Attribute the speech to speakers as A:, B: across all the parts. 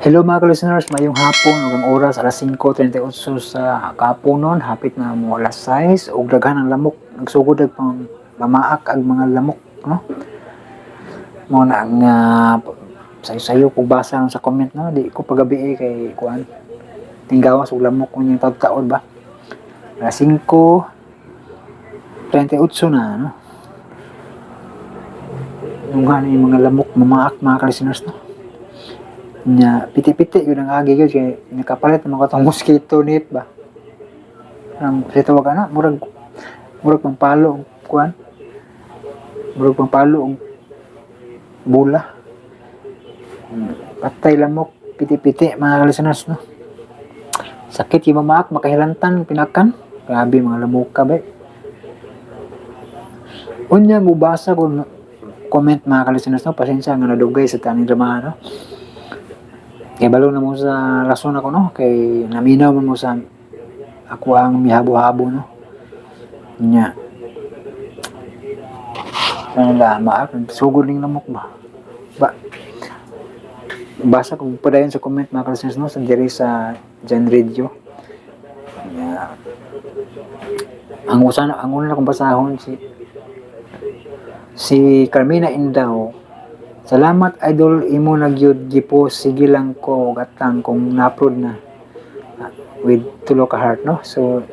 A: Hello, mga listeners, mayong hapon ug ang oras alas 5:38 sa kahaponon, hapit na mo alas 6 ug daghan ang lamok, nagsugod og pang pamaak ang mga lamok, no. Mo na ang sayo-sayo kog basa sa comment, no, di ko pagabi eh, kay kuan tinggawas og lamok unyang taud-taod ba. Alas 5:38 na, no. Nung yung mga lamok mamaak, mga listeners, no. Nya piti-piti yun ang agi gyud kay nakapalit naman ko tong mosquito net ba. Ang sa tawag ana, murag pangpalo og kuan. Murag pangpalo og bula. Patay lamok, piti-piti, mga listeners, no. Sakit yung mamaak, makahilantan pinakan. Grabe mga lamok ka ba. Unya mubasa ko comment, mga listeners, no. Pasensya nga nadugay sa taning drama, no. Kay balo na mo sa rason ako, no, kay naminaw man mo sa ako ang mihabo-habo, no. Nya. Ano la maak sugod ning lamok ba. Ba basa kong padayon sa comment, mga listeners, no, sa diri sa Jan Radio. Nya. Ang usa ang una kong basahon si Carmina Indaw. "Salamat, idol, imo na gyud gipost, sige lang ko gatang kung na-upload na," with tulo ka heart, no. So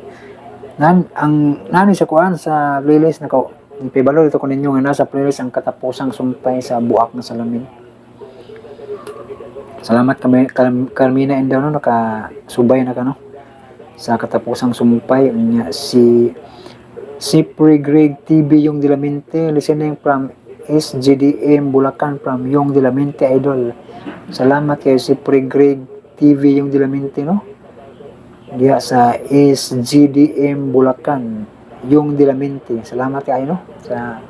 A: nan ang nani sa kuan sa playlist nako, ipibalo dito ko ninyo nga nasa playlist ang Katapusang Sumpay sa Buak na Salamin. Salamat kami Carmina Indaw, no, nakasubay na ka, no, sa Katapusang Sumpay. Unya si Pre Greg TV yung Dilamente, listening from SGDM Bulacan, from Yung Dilamente Idol. Salamat kay si Pre Greg TV yung Dilamente, no. Diha sa SGDM Bulacan, Yung Dilamente. Salamat kayo, no, sa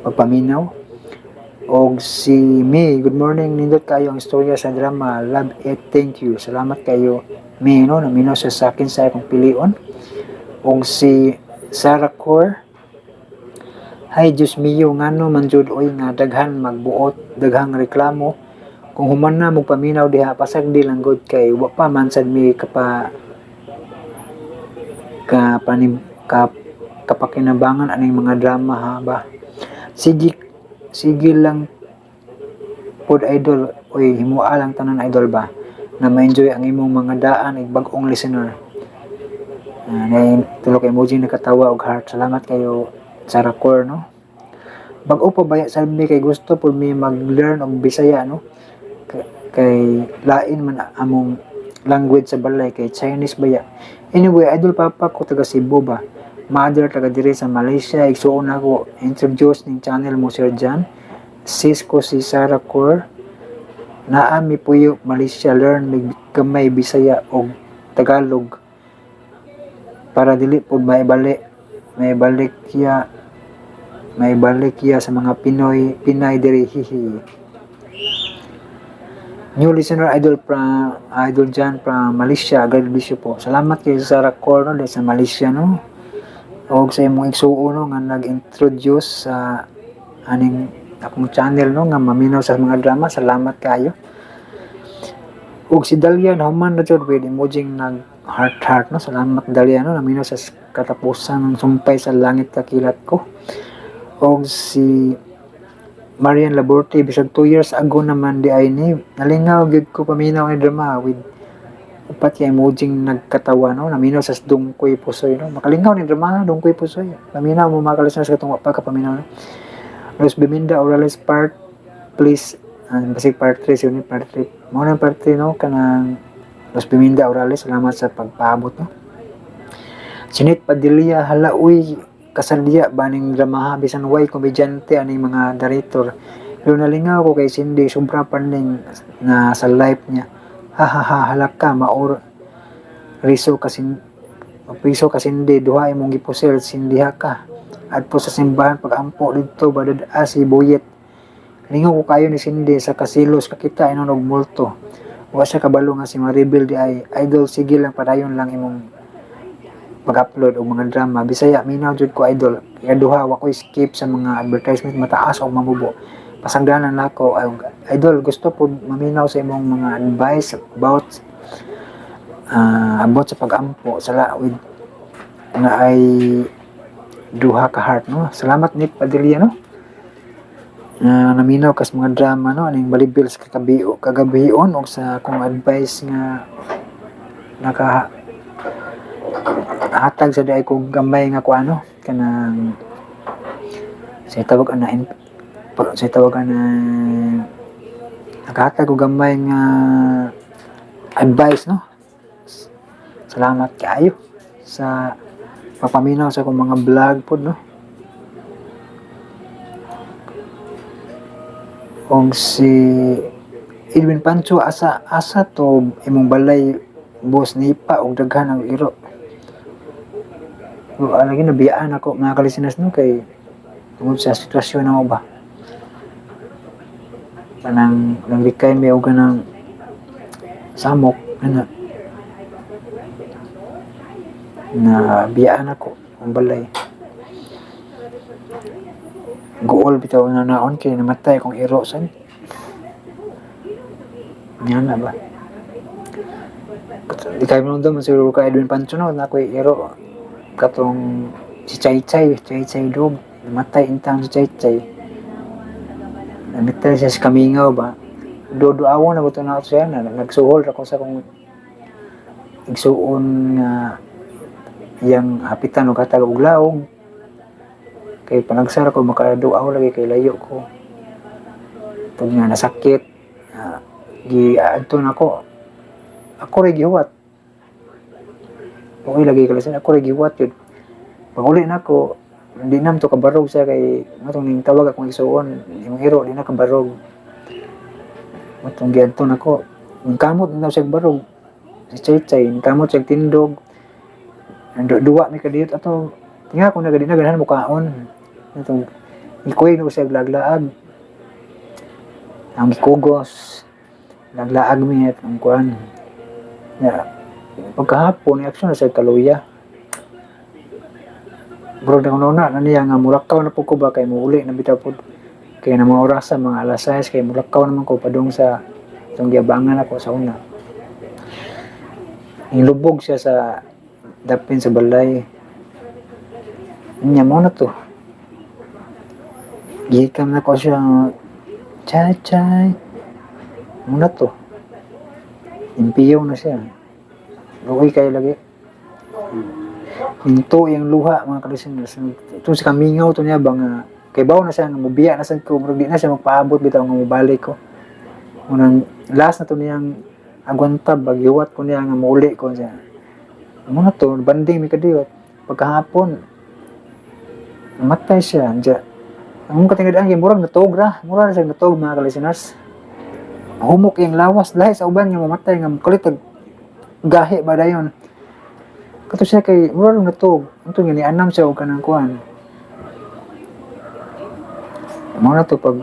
A: pagpaminaw. Og si May, "Good morning, nindot kayo ang istorya sa drama. Love it, thank you." Salamat kayo, May, no, naminaw sa sakin sa akong pilion. Og si Sarah Core, "Hay Diyos mio, ngano man jud oy nga daghan magbuot, daghang reklamo. Kung human na magpaminaw diha, pasagdi lang gud kay wa pa man sad mi kapa ka panim, ka kapakinabangan aning mga drama ha ba. Sige sige lang pod, idol oy, himua lang tanan, idol ba, na ma-enjoy ang imong mga daan, ig bag-ong listener." Uh, tulo ka emoji nakatawa og heart. Salamat kayo, Sarah Core, no. Bag-o pa baya sa mi kay gusto pud mi mag-learn og Bisaya, no. Kay lain man among language sa balay kay Chinese baya. Anyway, idol, papa ko taga Cebu ba. Mother taga diri sa Malaysia. Igsuon ako introduce ning channel mo, Sir John. Sis ko si Sarah Core. Naa mi puyo Malaysia, learn mig gamay Bisaya og Tagalog para dili pud maibalik ya sa mga Pinoy Pinay diri, hihi. New listener, idol from Idol John from Malaysia. God bless you po. Salamat kay Sarah Corno sa Malaysia, no, og sa imong igsuon, no, nga nag-introduce sa aning akong channel, no, nga maminaw sa mga drama. Salamat kayo. Ug si Dalia, nahuman na jud, with emoji nag heart heart, no. Salamat, Dalia, no, naminaw sa Katapusan ng Sumpay sa Langit Kakilat Ko. Og si Marian Laborte, "Bisag 2 years ago naman di ay ni, nalingaw gyud ko paminaw ni drama," with upat ka emoji nagkatawa, no. Naminaw sa Dungkoy Pusoy, no. Makalingaw ni drama Dungkoy Pusoy. Paminaw mo, mga listeners, katong wa pa ka paminaw, no. Los Biminda Orales part please. Basig part 3 yun, part 3 mo na, part 3, no, kanang Los Biminda Orales. Salamat sa pagpaabot, no. Sinit Padilla, "Hala uy, kasadya ba ning drama ha, bisan way komedyante aning mga director. Pero nalingaw ko kay Cindy, sobra pa ning na sa life niya. Ha ha ha, halak ka maor riso kasin piso ka Cindy, duha imong gipusil Cindy ha ka. Adto sa simbahan pag-ampo didto badad si Boyet. Lingaw ko kayo ni Cindy sa kasilos kakita inon og multo. Wa siya kabalo nga si Maribel di ay idol. Sige lang, padayon lang imong pag-upload og mga drama Bisaya, minaw jud ko, idol. Ikaduha, wa ko skip sa mga advertisement, mataas og mamubo." Pasangdanan nako. Ay, idol, gusto po maminaw sa imong mga advice about sa pag-ampo sa lawid nga ay duha ka heart, no. Salamat ni Padilla, no, na naminaw kas mga drama, no, aning balibil sa kagabion og sa akong advice nga naka hatag sa diay ko gamay nga kuano kanang sa tawag ana sa tawag ana nakahatag og gamay nga advice, no. Salamat kaayo sa papaminaw sa akong mga vlog pod, no. Og si Edwin Pancho, asa asa to imong balay, boss, nipa og daghan ang iro? O, lagi nabiyaan ako, mga kalisinas, no, kay tungod sa sitwasyon na mo ba, kanang naglikay may og kanang samok ana, na biyaan ako ang balay. Guol bitaw na naon kay namatay akong iro sad nga na ba. Di kayo mo man siguro ka Edwin Pancho, no, na ako'y iro katong si Chay Chay, Chay Chay dog. Namatay intang si Chay Chay, namatay siya sa kamingaw ba. Dodo awon na buto na ako siya na nagsuhol ako sa akong igsuon nga iyang hapitan og hatag og laog kay panagsara ko makaduaw lagi kay layo ko. Pag nga nasakit, gi adto nako, ako ray gihuwat. Okay lagi kalasan, ako ray gihuwat yun. Pag uli nako, hindi nam to kabarog siya kay matong ning tawag akong igsuon, imong iro di na kabarog. Matong giadto nako, ning kamot na siya barog. Si Chay Chay, ning kamot siya tindog. Ando duwa mi kadiyot ato. Tinga ko na gadi na ganahan mo kaon. Atong ikuy no siya laglaag. Ang gikugos. Laglaag mi at ang kuan. Ya, pagkahapon, action na siya kaluya. Bro, na una na niya nga mulakaw na po ko ba kay muuli na bitaw po. Kaya na mga orasa, mga alas 6, kay mulakaw naman ko padung sa itong giabangan ako sa una. Nilubog siya sa dapin sa balay. Nya mo na to. Gikam na ko siya, "Chay chay." Muna to. Impiyaw na siya. Luoy kayo lagi. Hinto yung luha, mga kalisiners. Ito sa kamingaw to niya ba nga kay baw na siya nga mubiya na sad ko, murag di na siya magpaabot bitaw nga mobalik ko. Unang last na to niyang agwanta bagiwat ko niya nga muuli ko siya. Muna to banding mi kadiyot. Pagkahapon namatay siya. Diya. Ang katingad kay murag natog ra, murag na siya natog, mga kalisiners. Humok yung lawas lahi sa uban nga mamatay nga mukalit og gahi ba dayon. Kato siya kay murag natog. Unto nga nianam siya og kanang kuan. Mao na to pag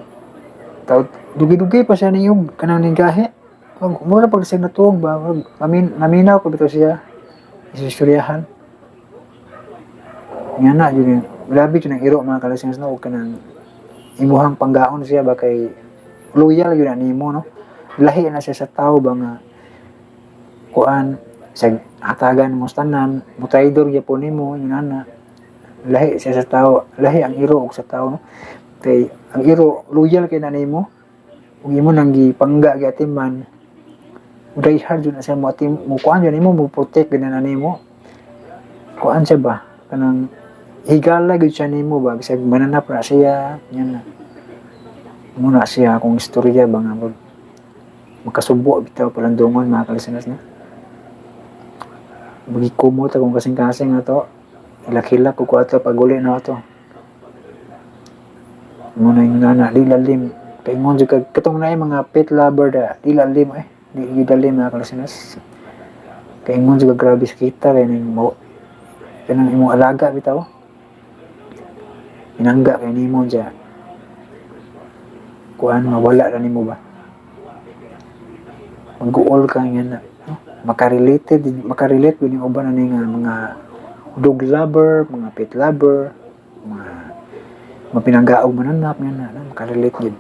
A: taw dugi-dugi pa siya niyog kanang ning gahi. Pag mura pag siya natuog ba, maminaw ko bitaw siya. Isistoryahan. Nga na, yun, grabe yun ang iro, mga kalisiners, no, og kanang imuhang panggaon siya ba kay loyal yun nimo, no. Lahi na siya sa tao ba nga kuan sa hatagan mo sa tanan, mutraydor gyapon nimo yun ana. Lahi siya sa tao, lahi ang iro og sa tao, no. Kay ang iro loyal kay na nimo ug imo nang gipangga giatiman, die hard yun na siya mo atim mo kuan yun nimo, mo protect gyud na nimo. Kuan siya ba kanang higala gyud siya nimo ba, bisag mananap ra siya yan na. Muna siya akong istorya ba nga makasubo bitaw palandungon, mga kalisanas, no. Magikumot akong kasing-kasing ato, hilak-hilak ko ko ato pag uli na ato. Muna yung nana di lalim paingon jud kag katong naay mga pet lover da, di lalim eh, di gyud lalim, mga kalisanas. Kaingon jud kag grabe sa kita kay ning mo kanang imong alaga bitaw inangga kay nimo siya kuan, mawala ra nimo ba, mag-uol ka nga na, no? Makarelate gyud yung uban ani nga mga dog lover, mga pet lover, mga mapinanggaog mananap nga na, no? Makarelate gyud.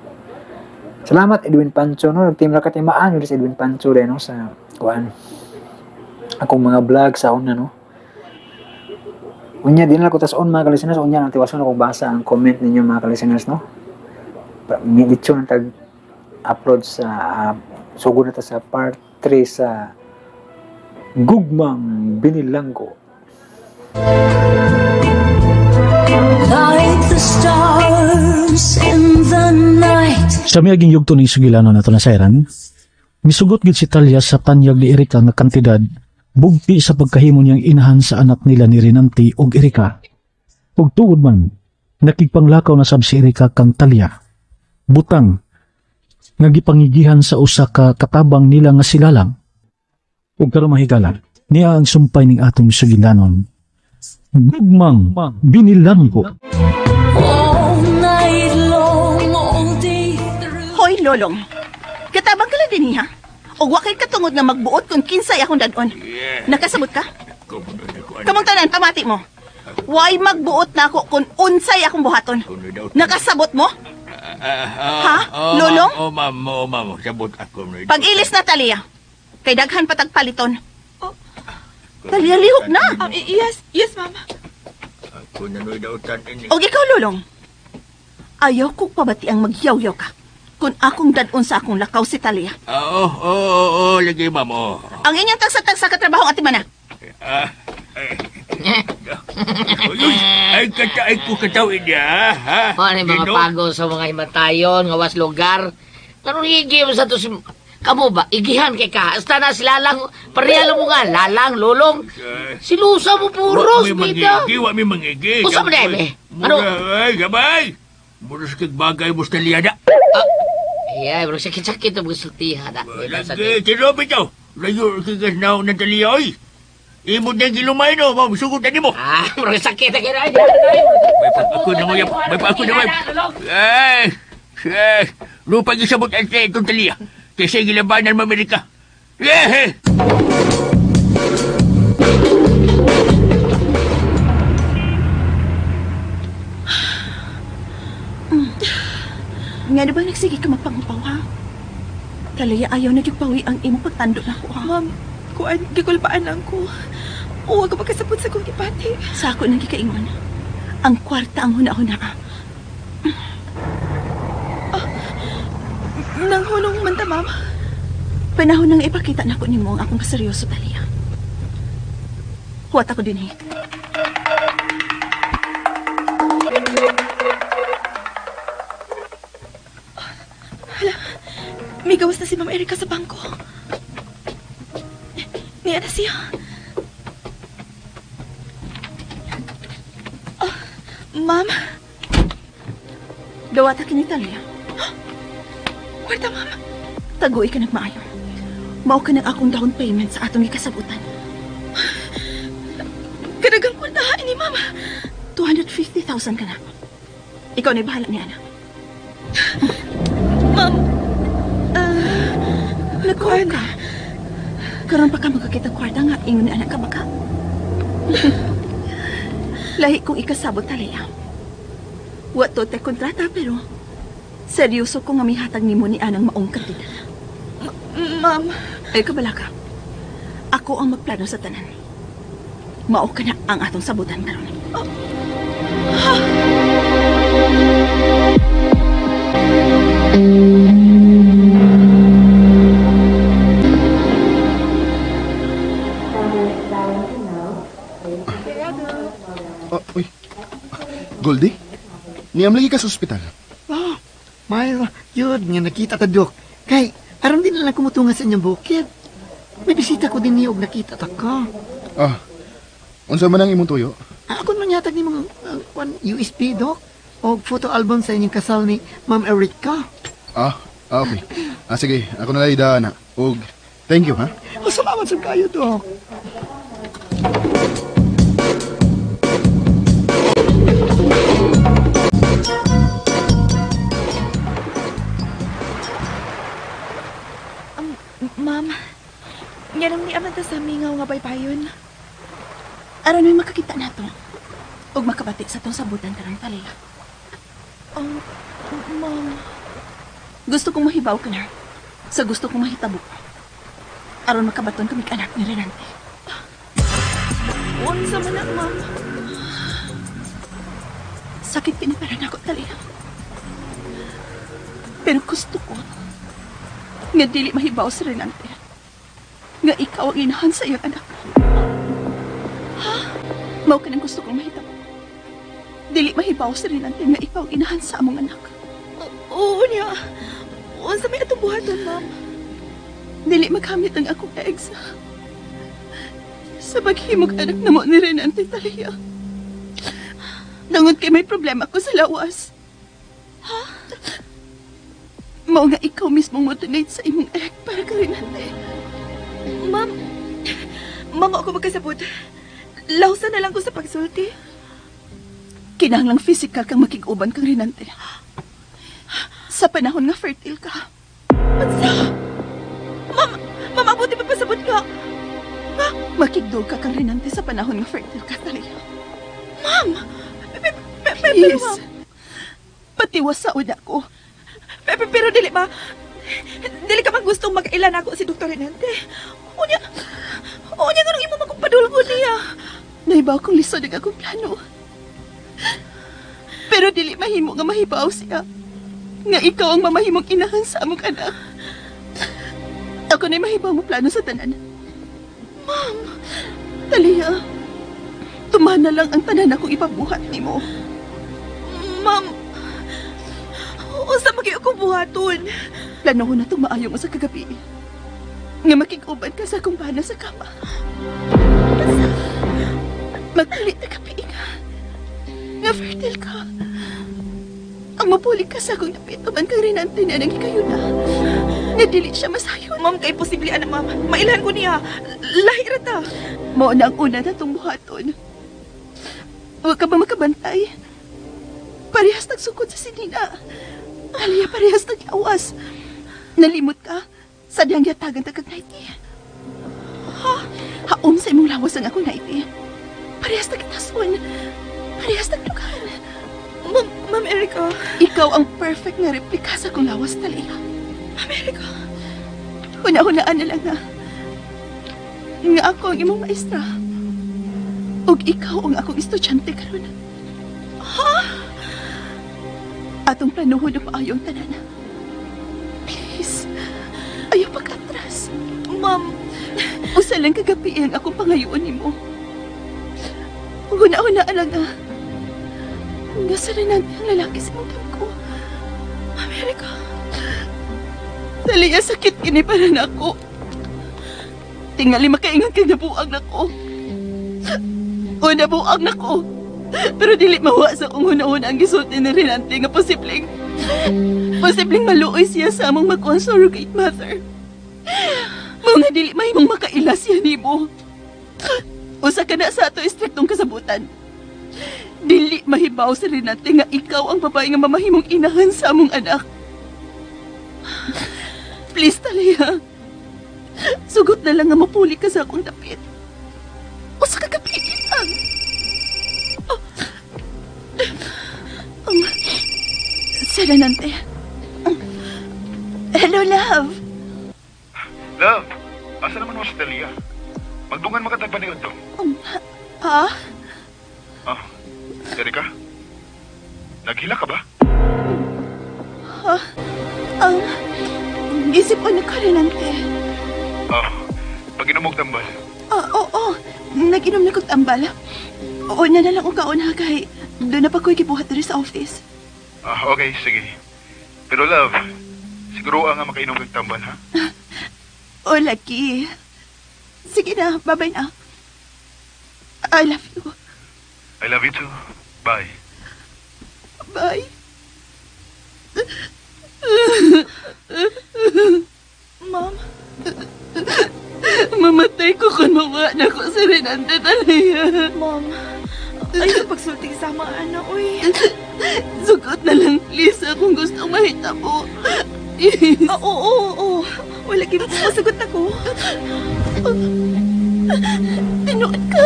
A: Salamat Edwin Pancho, no. Team Rakatimaan yun si Edwin Pancho rin, no, sa kuan. Akong mga vlog sa una, no. Unya din lang ko tas on mga ka-listeners, unya ang tiwason akong basa ang comment ninyo mga ka-listeners, no. Medyo nang tag upload sa sugod na ta sa part 3 sa Gugmang Binilanggo.
B: Like the stars in the night.
C: Sa miaging yugto ning sugilanon nato nasayran, misugot gid si Talia sa tanyag ni Erika nga kantidad bugti sa pagkahimo niyang inahan sa anak nila ni Renanti og Erika. Ug tuod man, nakigpanglakaw na sab si Erika kang Talia. Butang nga gipangigihan sa usa ka katabang nila nga sila lang. Ug karon mahigala, niya ang sumpay ning atong sugilanon. Gugmang binilanggo.
B: All night long, all day through.
D: Hoy, Lolong. Katabang ka lang din ha? O wa kay katungod nga magbuot kung kinsay akong dadon. Nakasabot ka? Kamong tanan, pamati mo. Why magbuot na ako kung unsay akong buhaton? Nakasabot mo? Ha? Lolong?
E: Oh, ma'am, oh, ma'am. Sabot ako.
D: Pag-ilis na, Talia. Kay daghan patagpaliton. Talia, lihok na.
F: Yes, yes, ma'am.
E: Ako na noy dautan ini.
D: O ikaw, Lolong. Ayaw kong pabati ang magyawyaw ka kung akong dadon sa akong lakaw si Talia.
E: Ah, oh, oh, oh, oh, lagi, ma'am, oh.
D: Ang inyong tagsa-tagsa katrabaho at imana.
E: Ah, ay. Uy, ay, kataay ko katawin niya, ha?
G: Ano yung mga
E: Gino?
G: pago sa mga himatayon, nga was lugar. Karon higi mo sa to si... Kamo ba? Igihan kay ka. Hasta na sila lang. Pareha lang mo nga. Lalang, lulong.
E: Eh,
G: Silusa mo puros,
E: wa mi
G: bida.
E: mangigi, wa mi mangigi.
G: Usa man eh. Ano?
E: Mura, ay, gabay. Mura sa bagay mo sa liyada.
G: Ay, bro, sakit-sakit ang sultihan.
E: Lagi, tinubi to. Layo, kigas na ng taliya, oy. Imo na gilumay, no? Ma'am, sugod na nimo.
G: Ah, bro, sakit. Ay,
E: May pa ako na nguyap. May pa ako na nguyap. Ay, ay, lupa gisabot ang sa itong taliya. Kasi gilabanan mo Amerika. Eh,
D: Nga na ba nagsige ka magpangupaw, ha? Talia, ayaw na gyud pawi ang imong pagtando na ko, ha?
F: Ma'am, kuan, gikulpaan lang ko. Uwa ko pagkasabot sa kong gipati.
D: Sa ako nang gikaingon. Ang kwarta ang huna-huna.
F: Nanghunong man ta, ma'am.
D: Panahon nang ipakita na ko nimo ang akong kaseryoso, Talia. Huwat ako din, eh.
F: May gawas na si Ma'am Erika sa bangko. Niya na siya. Ah, ma'am,
D: Dawata kini, Talia.
F: kwarta, ma'am.
D: Tagoy ka nagmaayo. Mao ka nang akong down payment sa atong gikasabutan.
F: Kadagang kwarta ini, ma'am.
D: 250,000 ka na. Ikaw na bahala ni Ana.
F: Ma'am,
D: Nagkuhan ka. Karon pa ka makakita kwarta nga ingon ni anak ka baka. Lahi kong ikasabot, Talia. Wa to te kontrata pero seryoso ko nga mihatag nimo ni anang maong kantidad.
F: Ma'am,
D: Ay kabala ka. Ako ang magplano sa tanan. Mao ka na ang atong sabutan karon.
H: Oh, uy. Goldie? Niyam lagi ka sa ospital.
I: Oh, Myra, yun nga nakita ta, Dok. Kay, aron din na lang kumutungan sa inyong bukid. May bisita ko din niyo og nakita ta ka.
H: Ah. Unsa man ang imong tuyo?
I: Ah, ako man yatag ni mga kwan, USB, Dok. Og photo album sa inyong kasal ni Ma'am Erica.
H: Ah, ah, okay. Ah, sige, ako na lang idaan na. Og thank you, ha?
I: Oh, salamat sa kayo, Dok.
F: Ma'am, nga nang ni Amanda sa mingaw nga baybayon.
D: Aron may makakita nato. Ug makabati sa tong sabutan karon, Talia.
F: Oh, ma'am.
D: Gusto kong mahibaw ka na. Sa gusto kong mahitabo. Aron makabaton kami anak ni Renante.
F: Unsa man na, ma'am?
D: Sakit kini para nako, Talia. Pero gusto ko nga dili mahibaw si Renante. Nga ikaw ang inahan sa iyang anak. Ha? Mao ka nang gusto kong mahitabo. Dili mahibaw si Renante nga ikaw ang inahan sa among anak.
F: Oo niya. Unsa may atong buhaton, ma'am?
D: Dili maghamit ang akong eggs. Sa paghimog anak na mo ni Renante, Talia. Nangod kay may problema ko sa lawas. Ha? Mao nga ikaw mismo mo donate sa imong egg para kay Renante.
F: Ma'am, ma'am, ako magkasabot. Lausa na lang ko sa pagsulti.
D: Kinahanglang physical kang makig-uban kang Renante. Sa panahon nga fertile ka.
F: Unsa? Ma'am, ma'am, abuti pa pasabot ka.
D: Makigdog ka kang Renante sa panahon nga fertile ka, Talia.
F: Ma'am! Pero,
D: Please.
F: ma'am,
D: Patiwas sa una ko.
F: pero dili ba? Dili ka man gustong mag-ilan ako si Dr. Renante. Unya, unya nga nung imo magkumpadulgo niya.
D: Naibaw kong lisod ang akong plano. Pero dili mahimo nga mahibaw siya. Nga ikaw ang mamahimong inahan sa among anak. Ako na'y mahibaw mo plano sa tanan. Ma'am, Talia, tumana lang ang tanan akong ipabuhat nimo.
F: Ma'am, unsa man ko buhaton?
D: Plano ko na itong maayo mo sa kagabi. Nga makig-uban ka sa akong bana sa kama. Magpalit na kapi ka. Nga fertile ka. Ang mapulig ka sa akong dapit, uban kang rinante na nang hikayo na. Nga dili siya masayon.
F: Ma'am, kay posible ana, ma'am. Mailhan ko niya. Lahi ra ta.
D: Mao na ang una na itong buhaton. Huwag ka ba makabantay? Parehas nagsukod sa sinina. Alia, parehas naglawas. Nalimot ka sa diyang yatagan tagkag 90. Ha? Haom sa imong lawas ang akong 90. Parehas nagtason. Parehas nagdugan.
F: Ma'am, Ma'am Erica.
D: Ikaw ang perfect nga replika sa akong lawas, Talia.
F: Ma'am Erica.
D: Huna-hunaan na lang na nga ako ang imong maestra. Ug ikaw ang akong estudyante karon. Ha? Atong planuhon ang maayong tanan. Please, ayaw pag-atras.
F: Ma'am,
D: Usa lang kagabi ang akong pangayoon nimo. Huna-hunaan lang nga nga sa rinante ang lalaki sa mong ko.
F: Ma'am Erica.
D: Talia, sakit kini para nako. Tingali makaingan kay nabuang nako. O nabuang nako. Pero dili mawa sa kung huna-huna ang gisulti ni Renante nga posibleng maluoy siya sa among makuha surrogate mother. Mao nga dili mahimong makaila siya nimo. Usa ka na sa ato istriktong kasabutan. Dili mahibaw sa Renante nga ikaw ang babae nga mamahimong inahan sa among anak. Please, Talia. Sugot na lang nga mapuli ka sa akong dapit. O sa kagabi ang... Oh. Serenante. Hello, love.
J: Love, asa naman mo si Talia? Magdungan makatagpan ni Udto.
D: Ha?
J: Ah, Erika? Naghila ka ba?
D: Ang... Isip ko na ka, Renante.
J: Ah, pag-inom og tambal.
D: Ah, oo. Nag-inom na kog tambal. Oo na na lang og kaon ha kay doon na pa ko'y gibuhat diri sa office.
J: Ah, okay, sige. Pero love, siguro nga makainom kag tambal, ha?
D: O, lagi. Sige na, babay na. I love you.
J: I love you too. Bye.
D: Bye.
F: Ma'am,
D: Mamatay ko kung mawa na ko si Renante Talia.
F: ma'am. Ayaw pagsulti sa mga ana, uy.
D: Sugot na lang, please, kung gusto mahita mo. Please.
F: Ah, oo, oo, oo. Wala kay masagot ako.
D: Tinuod ka.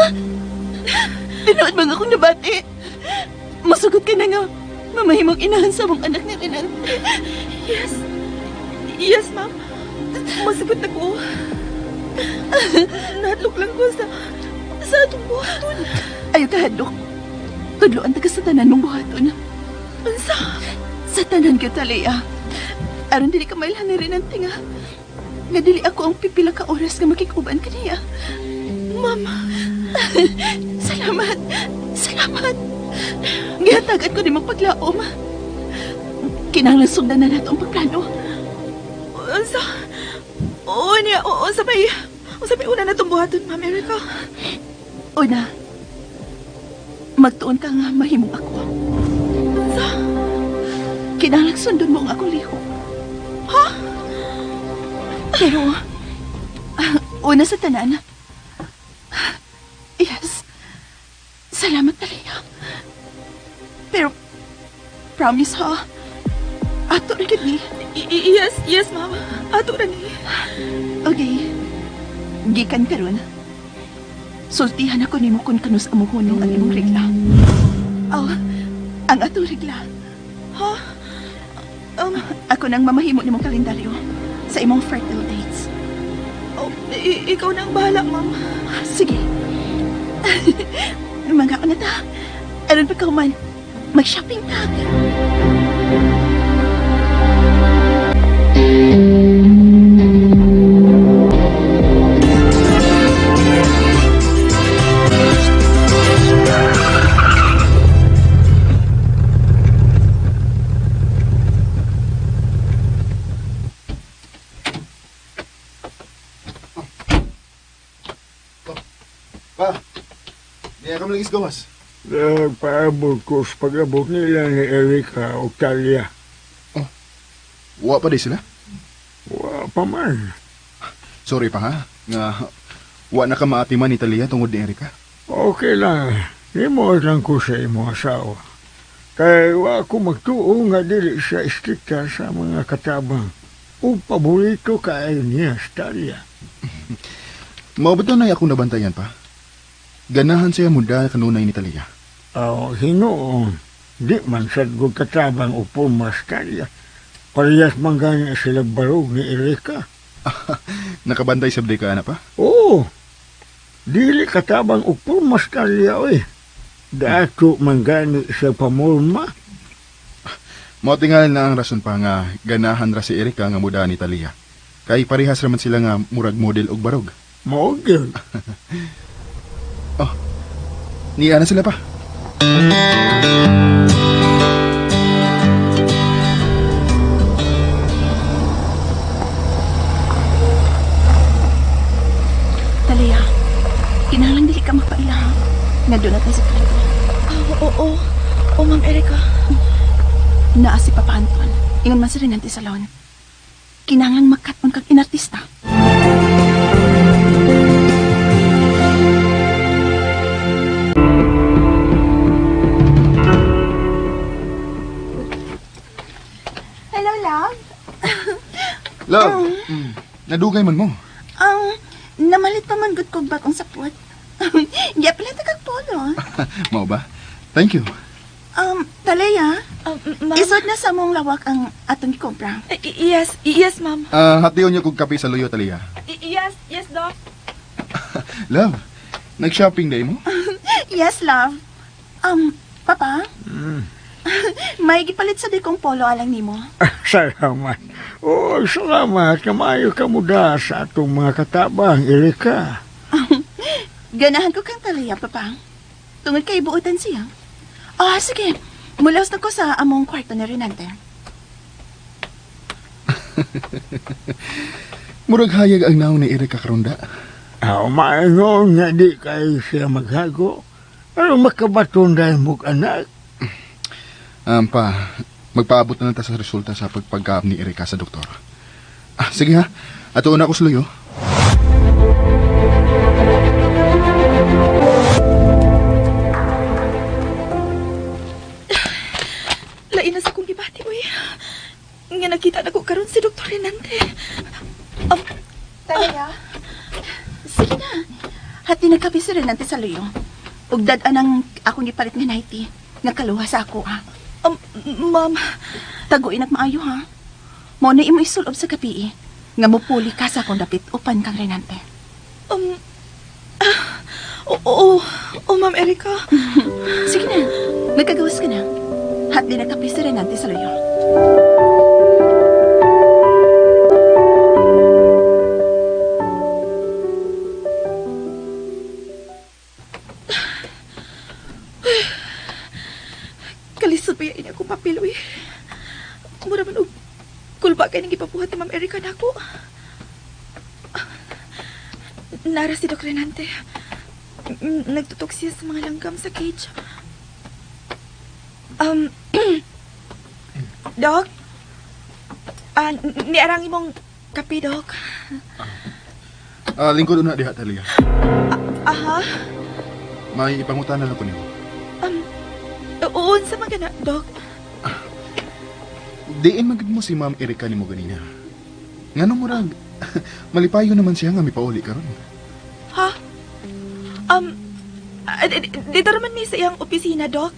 D: Tinuod mga akong nabati. Masugot ka na nga. Mamahimong inahan sa mong anak ni Renante.
F: Yes. Yes, ma'am. Masagot na ko. Nahadlok lang ko sa atong buhaton.
D: Ayaw ka hadlok. Tudloan ta ka sa tanan mong buhaton.
F: Unsa?
D: Sa tanan ka, Talia. Aron dili ka mailhan ni Renante nga. Nga dili ako ang pipila ka oras nga makikuban kaniya.
F: Ma'am,
D: Salamat. Salamat. Gihatagan ko ni paglaom. Kinahanglan sundan na nato ang pagplano.
F: unsa? Oo niya, oo, unsa may una na itong buhaton, Ma'am Erica?
D: Una, magtuon ka nga mahimong ako.
F: Unsa?
D: Kinahanglan sundon mo ang akong lihok.
F: Ha?
D: Pero, una sa tanan, yes, salamat Talia. Pero, promise ha, ato ra gyud ni.
F: Yes, yes, ma'am. Ato ra ni.
D: Okay, gikan karon. Sultihan ako nimo kung kanus amuhunong ang imong regla. Oh, ang atong regla.
F: Ha?
D: Ako nang mamahimo nimong kalendaryo sa imong fertile dates.
F: Oh, ikaw na ang bahala, ma'am.
D: Sige. Mga na ta. Aron pa ka man, mag-shopping ta.
H: Pa, niya ka lagi sa gawas.
E: Nagpaabot ko sa pag-abot nila ni Erika o Talia.
H: Wa pa di sila?
E: Wa pa man.
H: Sorry pa ha, nga wa na ka maatiman ni Talia tungod ni Erika.
E: Okay lang. Limot lang ko sa imong asawa. Kay wa ko magtuo nga dili siya istrikta sa mga katabang. O paborito kaayo niya si Talia.
H: Mao ba na akong nabantayan pa? Ganahan siya munda kanunay ni Talia.
E: Aw, hinuon. Di man sad ko katabang o pulmas Talia. Parehas man gani sila barog ni Erika.
H: Nakabantay sa ka na pa?
E: Oo. Dili katabang o pulmas Talia, oy. Dato man gani sa pamulma.
H: Mao tingal na ang rason pa nga ganahan ra si Erika nga muda ni Talia. Kay parehas raman sila nga murag model og barog.
E: Mao gyud.
H: Oh, niya na sila pa.
D: Talia, kinahanglan dili ka magpaila ha. Nga doon natin sekreto.
F: Oo, oo. Oo, Ma'am Erica.
D: Naa si Papa Anton. Ingon man si Renante Salon. Kinahanglan makat-on kag inartista. Hello, love.
H: Love, nadugay man mo.
D: Namalit pa man gud kog bagong sapot. Di pala kag polo.
H: Mao ba? Thank you.
D: Talea,
F: Ma'am?
D: Isod na sa mong lawak ang atong gikompra.
F: Yes, yes, ma'am.
H: Hation niyo kog kape sa luyo, Talia.
F: Yes, yes, doc.
H: Love, nag-shopping day mo?
D: Yes, love. Papa? May gipalit sa di kong polo alang nimo.
E: Salamat. Oo, salamat. Kamayo ka mo da sa atong mga katabang, Erika.
D: Ganahan ko kang Talia, papa. Tungod kay buutan siya. Ah, sige. Mulaos na ko sa among kwarto ni Renante.
H: Murag hayag ang naon ni Erika karon da.
E: Aw, maingon nga di kayo siya maghago. Pero makabaton dahil mong anak.
H: Pa, magpaabot na lang ta sa resulta sa pagpagkaap ni Erika sa doktor. Ah, sige ha. Ato na ako sa luyo.
F: Lain na sa kong gibati, uy. Nga nakita na ko karon si Dr. Renante.
D: Talia? Sige na. Hati nagkape si Renante sa luyo. Ug dad-an ang akong gipalit nga nightie. Nakaluha sa ako, ha.
F: Ma'am.
D: Taguin at maayo, ha. Mao na imo isulob sa gabi nga mupuli ka sa akong dapit upan kang Renante.
F: Oo, oo, Ma'am Erika.
D: Sige na, magkagawas ka na. Hatli na kape si Renante sa luyo.
F: Kalisod pa yan ako papel, uy. Mura man og kulba kay nang gipabuhat ni Ma'am Erika nako. Nara si Doc Renante. Nagtutok siya sa mga langgam sa cage. Doc? Niarang imong kape, Doc.
H: Lingkod una diha, Talia.
F: Aha.
H: May ipangutana lang ko nimo.
F: Oo, sa mga na, Doc.
H: Diin magid mo si Ma'am Erika nimo ganina. Nganong murag malipayo naman siya nga mipauli karon.
F: Ha? Dito naman mi sa iyang opisina, Doc.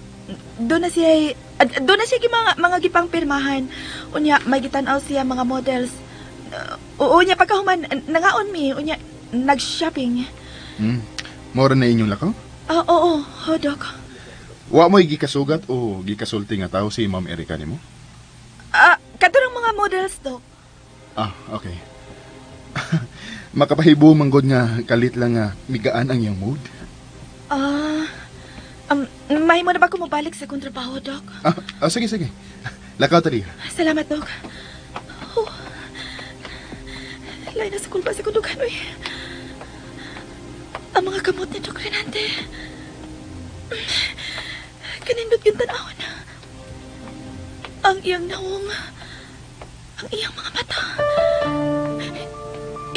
F: Doon na siya, doon na siya mga gipang pirmahan. Unya, may gitan-aw siya mga models. Oo, unya, pagkahuman, nangaon mi, unya, nag-shopping.
H: Mora na inyong lakaw?
F: Oo, oh, Doc.
H: Wa mo'y gikasugat o gikasulti nga tao si Ma'am Erika nimo?
F: Katurang mga models, Doc.
H: Okay. Makapahibo manggod nga kalit lang nga migaan ang iyang mood.
F: Mahimo na ba ko mobalik sa akong trabaho, Doc?
H: Sige, sige. Lakaw tali.
F: Salamat, Doc. Oh. Lain na sa kulpa sa kundukan, uy. Ang mga kamot ni Doc Renante. Kanindot yung tanawon. Ang iyang naong. Ang iyang mga mata.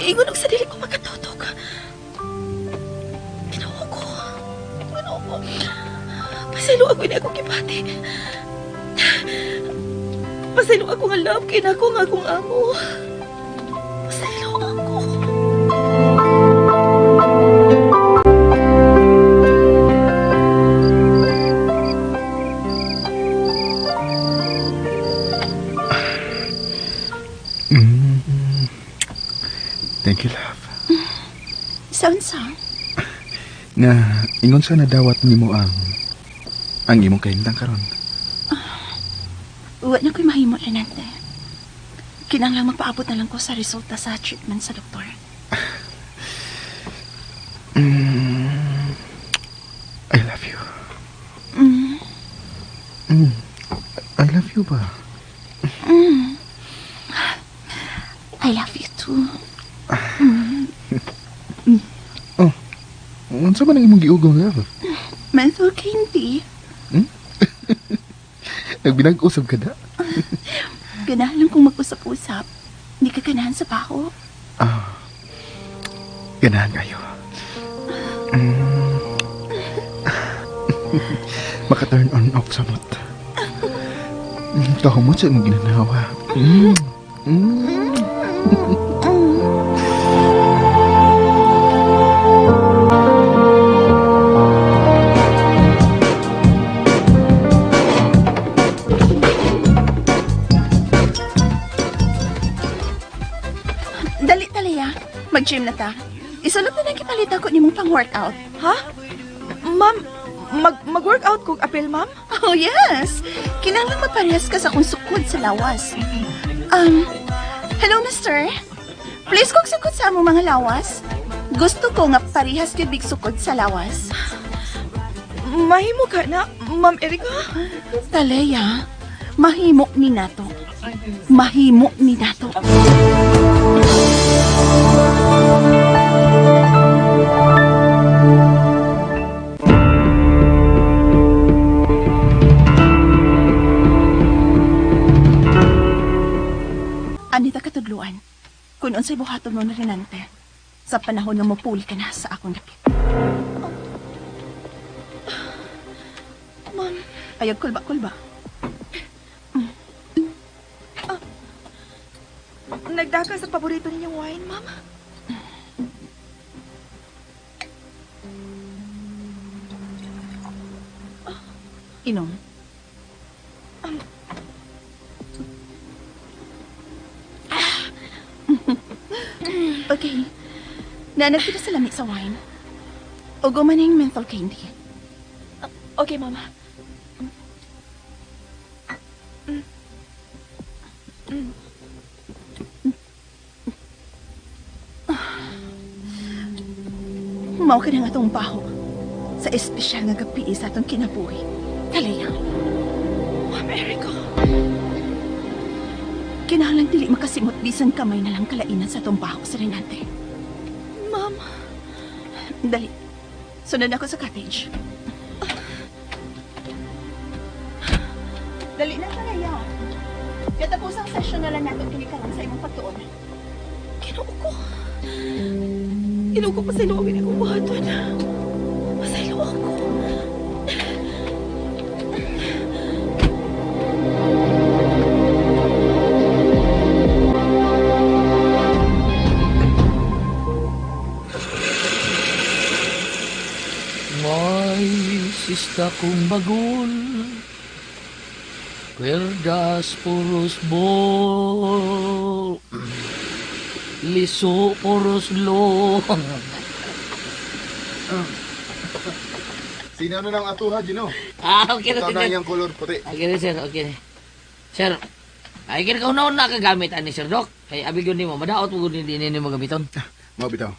F: Ingon og sa dili ko makatutok. Ginoo ko. Ginoo ko. Pasaylo ako ini akong gibati. Pasaylo ako nga love kay nako nga akong amo. Pasaylo ako.
H: Thank you, love.
D: Saan-sa?
H: Nga, ingon sa nadawat nimo ang imong kahimtang karon.
D: Wa na ko'y mahimo, Renante. Kinahanglan magpaabot na lang ko sa resulta sa treatment sa doktor.
H: I love you. I love you ba?
D: I love you too.
H: Oh, unsa man ang imong giugong, love?
D: Menthol candy.
H: Nagbinag-usab ka da?
D: Ganahan lang kong mag-usap-usap. Hindi ka ganahan sa baho.
H: Ganahan kayo. Maka-turn on off sa mot. Kahumot sa imong ginanawa.
D: Dali, Talia. Mag-gym na ta. Isulot na lang kipalit ako nimong pang-workout.
F: Ha? Ma'am, mag-workout kog apel, ma'am?
D: Oh, yes. Kinahanglan maparehas ka sa akong sukod sa lawas. Hello, mister. Please kog sukod sa among mga lawas. Gusto ko nga parehas gyud big sukod sa lawas.
F: Mahimo ka na, Ma'am Erika?
D: Talea, mahimo ni nato. Mahimo ni nato. Anita katudluan, kung unsay buhaton mo na Renante, sa panahon nga mopuli ka na sa akong dapit.
F: Ma'am.
D: Ayag kulba-kulba.
F: Nagdaka sa paborito ninyong wine, ma'am?
D: Inom. Okay. Nanag kita sa lami sa wine. O gumaning menthol candy.
F: Okay, mama.
D: Mao ka na nga itong baho sa espesyal nga gabi sa atong kinabuhi. Talaya.
F: Ma'am Erica.
D: Kinahanglan dili makasimot bisan kamay na lang kalainan sa atong baho sa Renante.
F: Ma'am.
D: Dali. Sunod ako sa cottage. Dali na, Talaya. Katapos ang session na lang natin kinikaran sa imong pagtuon.
F: Ginoo ko. Ginoo ko, pasaylo ako akong buhaton. Pasaylo ako.
G: May sista kong bagol, Kwerdas puros bol, Liso puros long.
H: Sino na lang atuha, Gino?
G: Ah, okay na,
H: Ito na
G: sir.
H: yung color puti.
G: Okay na, sir. Okay na. Sir, ay kaya ka na nakagamit ani sir Doc. Kay abi gyud nimo, madaot mo gud hindi nimo gamiton.
H: Mao bitaw.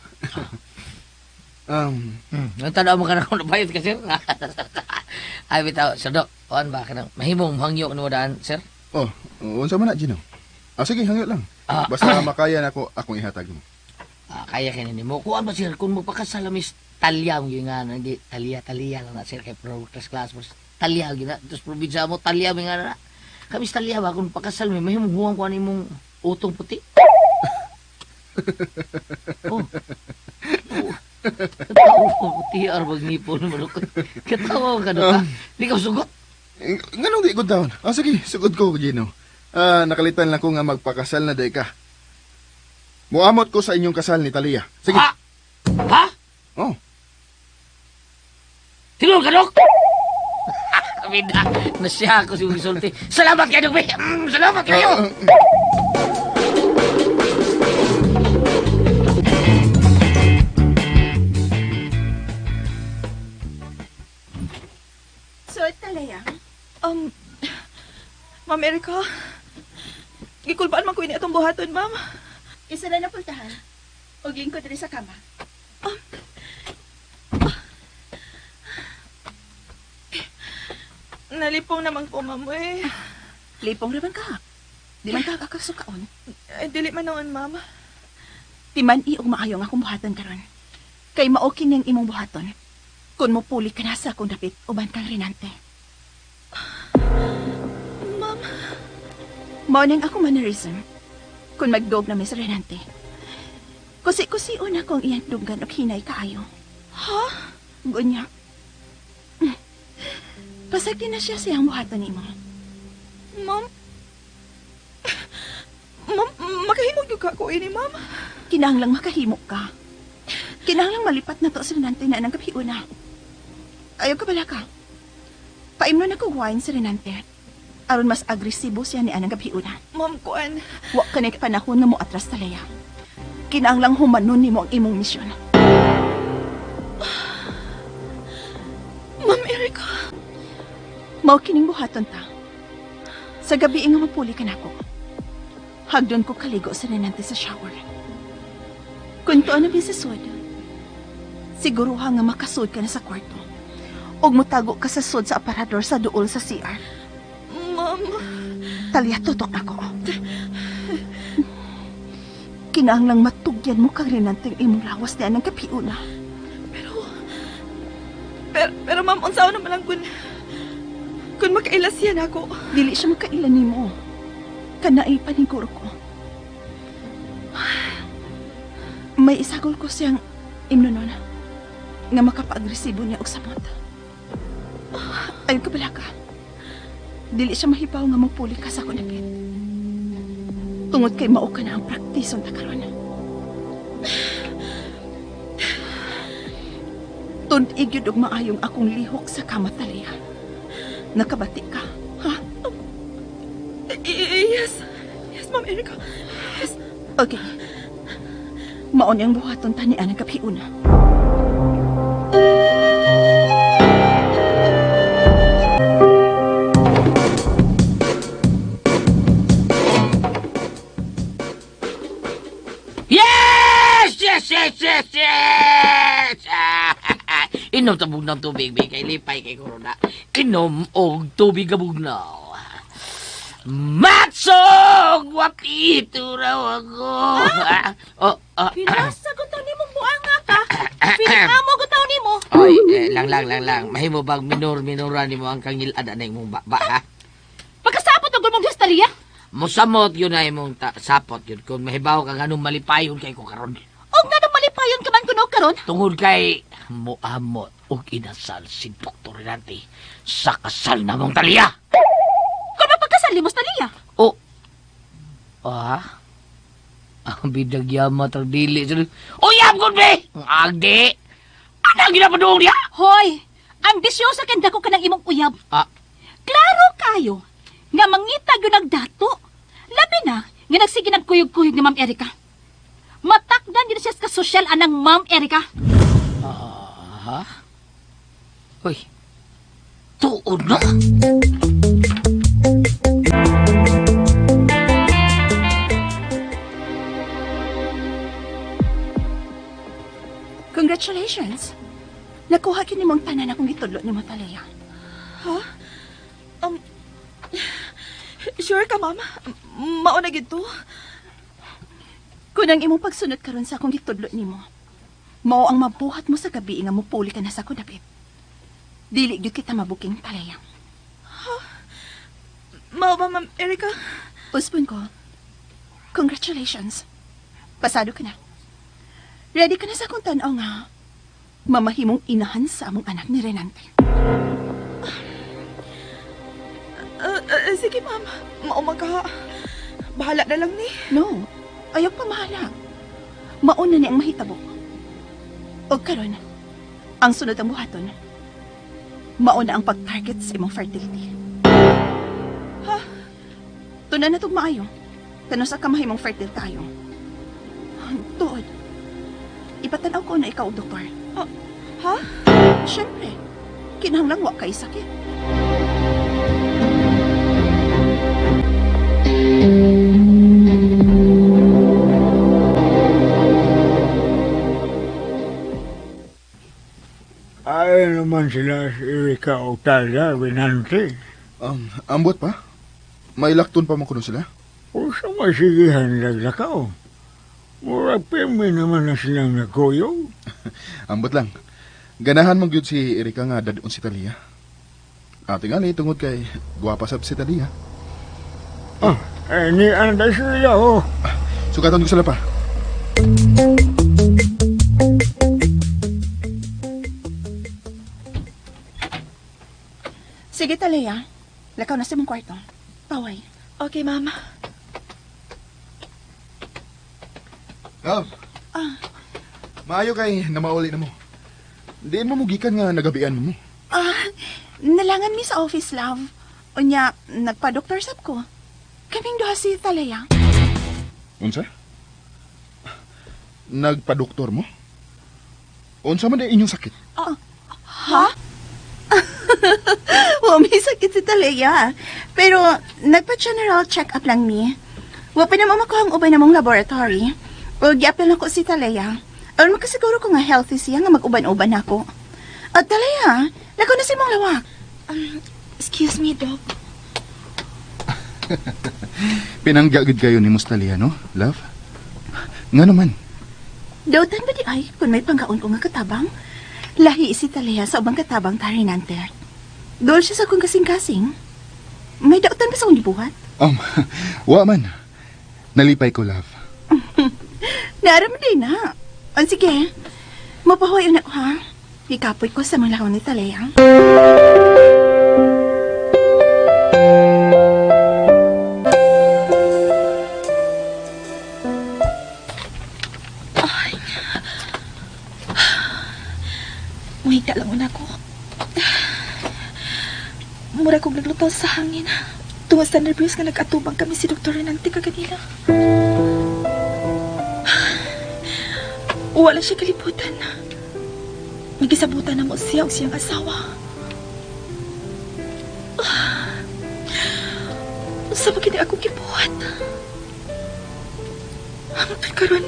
G: Nang tanaw mo ka na kung nabayot ka, sir. Ay bitaw, sir Doc. Kuan ba ka nang mahimong hangyo nimo daan, sir?
H: Oh, unsa man na, Gino? Ah, sige, hangyo lang.
G: Ah.
H: Basta makaya na ako akong ihatag mo.
G: Ah, kaya kay nimo. Kuan ba sir kung magpakasal mis talya mo gyud nga nagi talya talya lang na sir kay pro class class bro. Talya gyud na. Tapos probinsya mo talya mo nga na. Kami sa talya ba kung pakasal mi mahimong huwang kuan imong utong puti. Oh. Oh. Katawa ko, TR magnipon mo. Katawa ka na ka. Di ka sugot.
H: Eh, Nganong di ko down? Ah, sige, sugod ko, Gino. Ah, nakalitan lang ko nga magpakasal na day ka. Muamot ko sa inyong kasal ni Talia. Sige.
G: Ha? Ha?
H: Oh.
G: Tinul ka, Dok? Kamida, nasya ako si Wisulti. Salamat kayo, Dok. Salamat kayo!
D: So, Talaya,
F: Ma'am Erica, gikulbaan man ko ini atong buhaton, ma'am.
D: Isa na napultahan. O ko diri sa kama.
F: Nalipong naman ko, ma'am, eh.
D: Lipong raman ka. Di man ka kakasukaon.
F: Ay, dili man noon, ma'am.
D: Timan i og maayo nga akong buhatan karon. Kay mao kini ang imong buhaton. Kun mopuli ka na sa akong dapit uban kang Renante.
F: Ma'am,
D: Mao ning ako mannerism. Kun magdog na mi sa Renante. Kusi-kusi una kong iyang dunggan og hinay kaayo.
F: Ha?
D: Gunya. Pasagdi na siya siyang buhaton nimo.
F: Ma'am? Ma'am, makahimog yung ka ko ini, ma'am.
D: Kinahanglang makahimo ka. Kinahanglang malipat na to sa Renante na ng gabi una. Ayaw ka bala ka. Paimnon ako wine sa Renante. Aron mas agresibo siya ni anang gabi una.
F: Ma'am, kuan.
D: Wa ka na panahon nga mo atras talaya. Kinahanglang humanon nimo ang imong misyon.
F: Ma'am Erica.
D: Mao kining buhaton ta. Sa gabi nga mapuli ka nako. Hagdon ko kaligo sa Renante sa shower. Kung tuon na sa sud, siguro ha nga makasud ka na sa kwarto. Og motago ka sa sud sa aparador sa duol sa CR.
F: Ma'am.
D: Talya, tutok nako. Kinahanglang matugyan mo kang Renante ang imong lawas niya ng kapiuna.
F: Pero ma'am, unsaon naman lang kun makailas yan ako.
D: Dili siya makailan nimo. Kanaay paniguro ko. May isagol ko siyang imnonon nga makapaagresibo niya og samot. Ayun ka bala ka. Dili siya mahibaw nga mopuli ka sa kunapit. Tungod kay mao ka na ang praktison ta karon. Tun-ig yun og maayong akong lihok sa kamatalya. Nakabati ka, ha?
F: Yes. Yes, Ma'am Erica. Yes.
D: Okay. Maon ang buhaton tanian ang kaphiuna.
G: Yes! Yes, yes, yes, yes! Inom tabog ng tubig, may kay lipay kay corona. Inom og tubig abugnaw. Matsog! Wapito raw ako. Oh, ah.
D: Pinasa ko taon nimo buanga ka. Pinamo ko taon nimo.
G: Oy, eh, lang, lang, lang, lang. Mahimo bang minor-minora nimo ang kangilad na imong baba, ha?
D: Pagkasapot ang gulmong Diyos taliya.
G: Musamot yun na imong sapot yun. Kung mahibaw kang anong malipayon kay ko karon.
D: Og nanong malipayon ka man kuno karon.
G: Tungod kay muamot og inasal si Dr. Renante sa kasal na mong taliya.
D: Kung mapagkasal nimo sa taliya.
G: Oh. Ah? Ang bidagyama tag dili. Uyab kun be! Ang Agdi! Ano ang ginapaduong niya?
D: Hoy, ambisyosa kay dako ka ng imong uyab.
G: Ah.
D: Klaro kayo nga mangita gyud ang dato. Labi na nga nagsige nagkuyog-kuyog ni Ma'am Erika. Matakdan gyud siya sa kasosyal anang Ma'am Erika.
G: Ah? Uy. Tuod na?
D: Congratulations. Nakuha kini mong tanan akong gitudlo ni Matalea.
F: Ha? Sure ka, ma'am? Mauna gid to?
D: Kung ang imong pagsunod karon sa akong gitudlo nimo, mao ang mabuhat mo sa gabi nga mupuli ka na sa ako dapit. Dili gyud kita mabuking, Talea.
F: Ha? Mao ba, Ma'am Erika?
D: Usbon ko. Congratulations. Pasado ka na. Ready ka na sa akong tan-aw nga mamahimong inahan sa among anak ni Renante.
F: Sige, ma'am. Mao man ka. Bahala na lang ni.
D: No, ayaw pa mahala. Mauna ni ang mahitabo. Og karon, ang sunod ang buhaton. Mauna ang pag-target sa imong fertility.
F: Ha?
D: Tunan na tog maayo. Kano sa kamahimong fertile tayo. Tuod. Ipatanaw ko na ikaw, doktor.
F: Ha?
D: Siyempre. Kinahanglang wa kay sakit.
E: Ay naman sila si Erika o Talia, Renante.
H: Ambot pa? May lakton pa man kuno sila?
E: O sa masigihan naglakaw. Murag pirmi naman na silang nagkuyog.
H: Ambot lang. Ganahan man gyud si Erika nga dadon si Talia. Ate nga ni, tungod kay gwapa sab si Talia.
E: Ah, eh, ni anday sila, oh.
H: Sugatan ko sila pa.
D: Sige, Talia. Lakaw na sa mong kwarto. Paway.
F: Okay, ma'am.
H: Love.
D: Ah.
H: Maayo kay namauli na mo. Diin mo mugikan nga nagabian mo.
D: Ah, nalangan mi sa office, love. Unya, nagpa-doktor sab ko. Kaming duha si Talia.
H: Unsa? Nagpa-doktor mo? Unsa man di inyong sakit?
D: Ah, ha? Wa may sakit si Talia. Pero nagpa-general check-up lang mi. Wa pa naman makuha ang ubay namong laboratory. O giapil nako si Talia. Aron makasiguro ko nga healthy siya nga mag-uban-uban ako. At Talia, lakaw na si mong lawak.
F: Excuse me, Doc.
H: Pinangga gid kayo ni Mustalia, no? Love? Nga naman.
D: Dautan ba di ay kung may pangkaon ko nga katabang? Lahi si Talia sa ubang katabang tarinante. Dool siya sa akong kasing-kasing. May dautan ba sa akong gibuhat?
H: Wa man. Nalipay ko, love.
D: Naaram din na. Ang sige, mapahuay na ko, ha? Ikapoy ko sa mga lakaw ni Talia.
F: Ay. Muhigda lang una ko. Mura kong naglutaw sa hangin. Tungod sa nervyos nga nag-atubang kami si Dr. Renante kaganila. Wala siya kalibutan. Nagisabutan na mo siya og siyang asawa. Unsa ba kini akong gibuhat? Hangtod karon,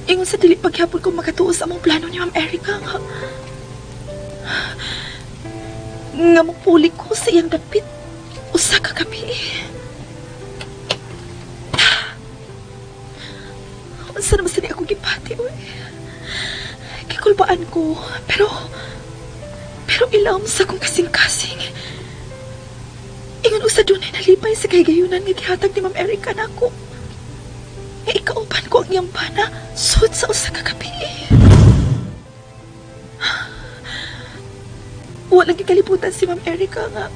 F: ingon sa dili paghapon ko makatuo sa among plano ni Ma'am Erica nga nga mopuli ko sa iyang dapit usa ka gabi. Unsa naman sa ni akong gipati, uy? Gikulbaan ko, pero ilawom sa akong kasing-kasing. Ingon usa dunay nalipay sa kahigayunan nga gihatag ni Ma'am Erica nako. Nga ikauban ko ang iyang bana sud sa usa ka gabi. Walang gikalibutan si Ma'am Erica nga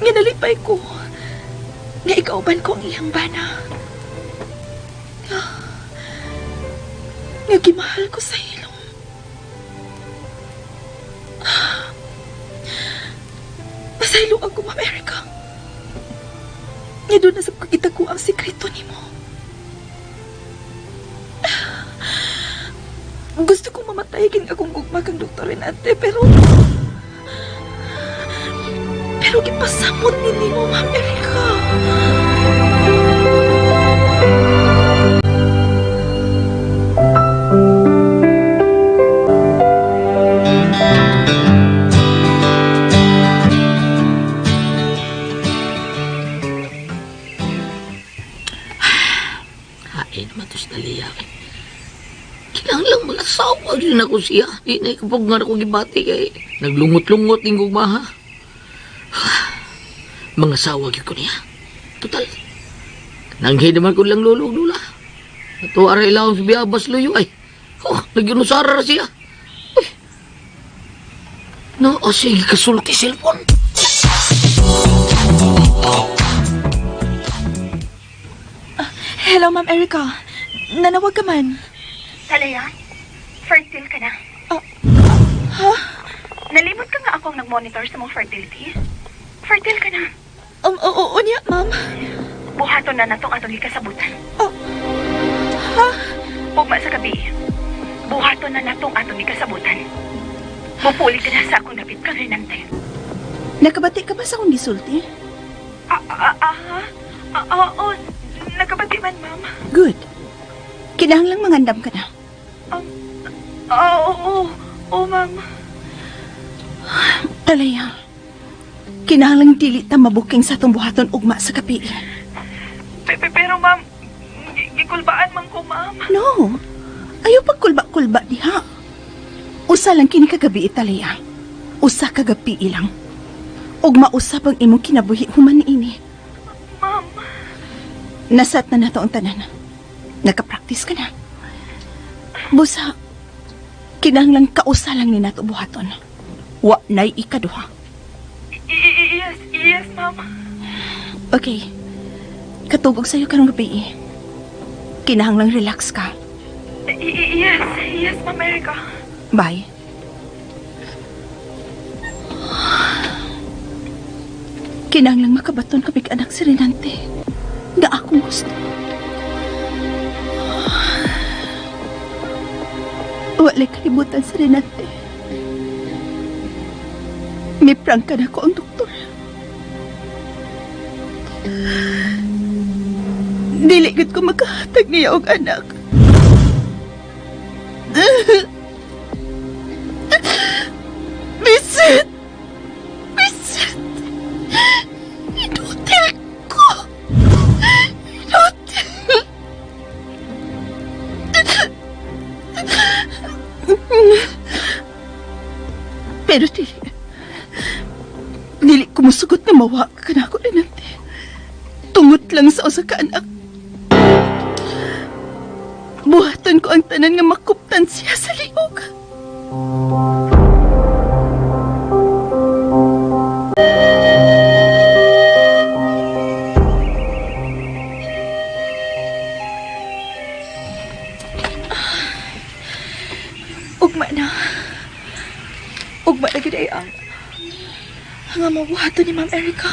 F: nalipay ko nga ikauban ko ang iyang bana. Nga gimahal ko sa hilom. Pasaylo ako, Ma'am Erica. Nga doon na sa pagkita ko ang sikreto ni mo. Gusto kong mamatay kin akong gugma kang Dr. Renante, pero gipasamot ni mo, Ma'am Erica.
G: Hain naman to sa Talia. Kailangan lang mag-asawa din ako siya. Di na ikapag nga ako gibati kay naglungot-lungot ning gugma ha. Mga asawa gyud ko niya. Total. Nanghi naman ko lang lolo ug lula. Ato aray ilawom sa biyabas luyo ay. Oh, nagyunusara ra siya. Ay. No, oh, sige kasulti cellphone.
F: Hello, Ma'am Erica. Nanawag ka man.
D: Talaya, fertile ka na.
F: Ha?
D: Nalimot ka nga akong nag-monitor sa mong fertility. Fertile ka na.
F: Oo, niya, ma'am.
D: Buhaton na natong atong gikasabutan.
F: Ha?
D: Ugma sa gabi. Buhaton na natong atong gikasabutan. Mupuli ka na sa akong dapit kang Renante. Nakabati ka ba sa akong gisulti?
F: Oo, nakabati man, ma'am.
D: Good. Kinahanglang mangandam ka na.
F: Oo, ma'am.
D: Talaya, kinahanglang dili ta mabuking sa atong buhaton ugma sa gabi.
F: Pero, ma'am, gikulbaan man ko, ma'am.
D: No. Ayaw pagkulba-kulba diha. Usa lang kini kagabi, Talaya. Usa ka gabi lang. Ug mausap ang imong kinabuhi human niini.
F: Ma'am.
D: Nasat na nato ang tanan. Nakapractice ka na. Busa, kinahanglang kausa lang ni nato buhaton. Wa nay ikaduha.
F: Yes, ma'am.
D: Okay. Katugog sa'yo karong gabi. Kinahanglang relax ka.
F: Yes, Ma'am Erica.
D: Bye. Kinahanglang makabaton kamig anak si Renante. Nga akong gusto. Wala'y kalibutan si Renante. May prangka na ko ang doktor. Dili gud ko makahatag niya og anak. Bisit! Bisit! Inutil ko! Inutil! Pero dili ko musugot na mawa ka na ako, Renante. Tungot lang sa usa ka anak. Buhaton ko ang tanan nga makuptan siya sa liog.
F: Ugma na. Ugma na gid ay ang mabuhaton ni Ma'am Erica.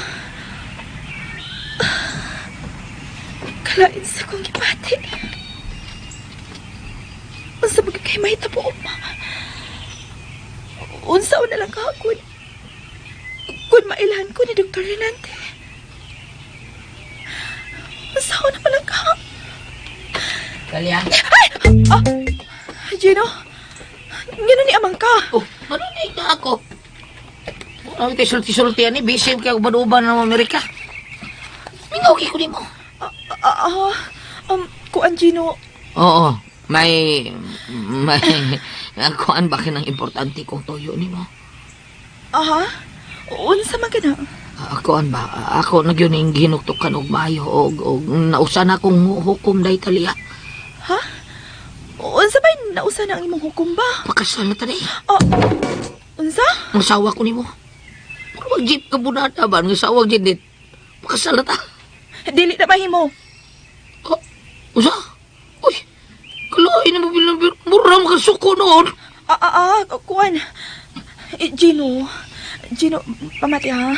F: Kalain sa kong gipati. Kay mahitabo ugma. Unsa na lang ka kun mailhan ko ni Dr. Renante. Unsa na lang ka.
G: Talia.
F: Ay! Ah! Gino, ngano ni amang ka?
G: Oh, ano ni ka ako? Ano kay sulti-sulti ani busy kay uban-uban ng Amerika. Mingaw kay ko nimo.
F: Kuan Gino,
G: Oo, may may kuan ba kinang importante kong tuyo nimo?
F: aha, unsa man ka na?
G: Kuan ba? Ako na gyud ning ginuktukan og maayo og nausa na akong hukom day Talia.
F: Ha? Unsa ba nausa na ang imong hukom ba?
G: Pakasal na ta day.
F: Ah, unsa?
G: Ang sawa ko nimo. Pero wag jeep ka bunada ba? Ang sawa jid dit. Pakasal na ta.
F: Dili na mahimo.
G: Oh, unsa? Uy, kalain na mo bilang mura mo suko noon.
F: Kuan. Eh, Gino, Gino, pamati ha.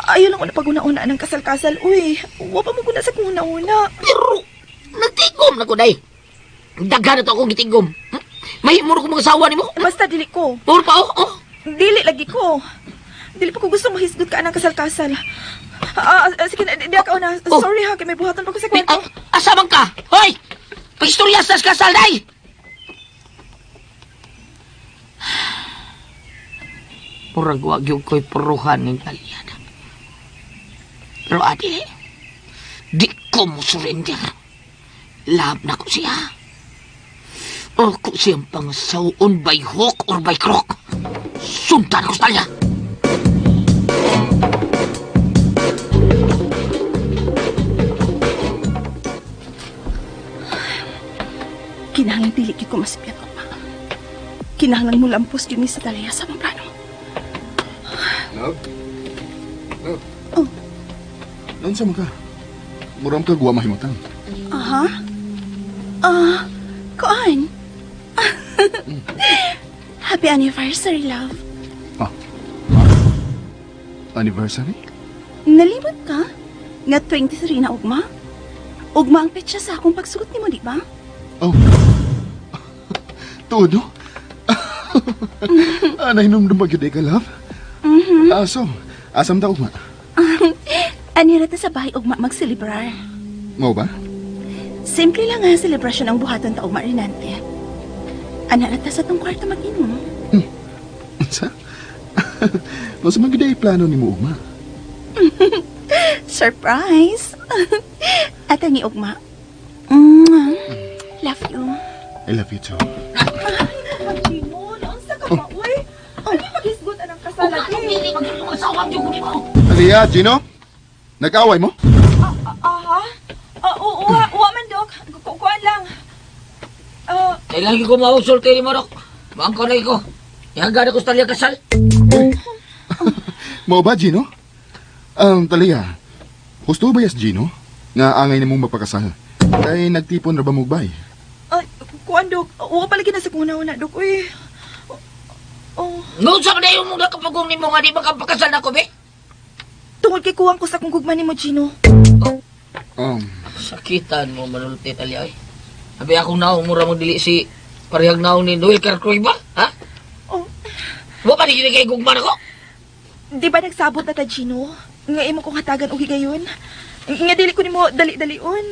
F: Ayaw lang ko na pag-una-una ng kasal-kasal. Uy, wa pa mo guna sa kung una-una.
G: Pero, nagtigom na ko, day. Daghan na to akong gitigom. Mahimuro ko mga sawa nimo.
F: Basta dili ko.
G: Muro pa, oh, oh.
F: Dili lagi ko. Dili pa ko gusto mahisgot ka ng kasal-kasal. Sige, di ako na.
G: Oh.
F: Sorry ha, kay may buhatan pa ko sa kwarto.
G: Asa man ka? Hoy! Pag-istorya sa kasal, day! Murag wag yung ko'y puruhan ng Talyana. Pero ate, di ko mo surrender. Love na ko siya. Ako siyang pangasawon by hook or by crook. Sundan ko sa Talia.
D: Kinahanglan dili gyud ko masipyat ugma. Kinahanglan mo lampos gyud ni sa Talia sa mga plano.
H: Love? Love?
D: Oh.
H: Naunsa man ka? Murang ka guwa mahimutang.
D: Aha. Kuan. Happy anniversary, love.
H: Ah. Anniversary?
D: Nalimot ka? Nga 23 na ugma? Ugma ang petsa sa akong pagsugot nimo, di ba?
H: Oh. Tuod, no? Nahinomdum ba gyud ka, love?
D: Mhm.
H: So, asam ta ugma?
D: Anira ta sa bahay ugma magselebrar.
H: Mao ba?
D: Simple lang nga selebrasyon ang buhaton ta ugma Renante. Ana ra ta sa tong kwarto mag-inom.
H: Unsa? Unsa man gyud ay plano nimo ugma?
D: Surprise! At ang ugma. Mwah. Love you.
H: I love you too.
F: Gino, naunsa ka ba, uy? Ano yung maghisgot anang kasal lagi?
H: Talia, Gino? Nag-away mo?
F: Aha? Oo, wa man, Dok. Kuan lang.
G: Kailangan ko mausulti ni mo, Dok. Maangko na ko. Ihagana ko sa Talia kasal.
H: Mao ba, Gino? Talia, husto ba yas, Gino? Nga angay nimong mapakasal. Kay nagtipon ra ba mo bay?
F: Kuan, Dok. Wa pa lagi na sa kuna-una, Dok. Uy. Oh.
G: Noon sa kanayon mong nakapagong nimo nga di makapakasal na ko, be?
F: Tungod kay kuwang ko sa kong gugma nimo, Gino.
G: Oh. Sakitan mo, manulti, Talia, eh. Sabi akong naong mura mo dili si parehag naong ni Noel Carcroy ba? Ha?
F: Oh.
G: Wa pa ni kay gugma nako?
F: Di ba nagsabot na ta, Gino? Nga imo kong hatagan og higayon. Nga dili ko nimo dali-dalion.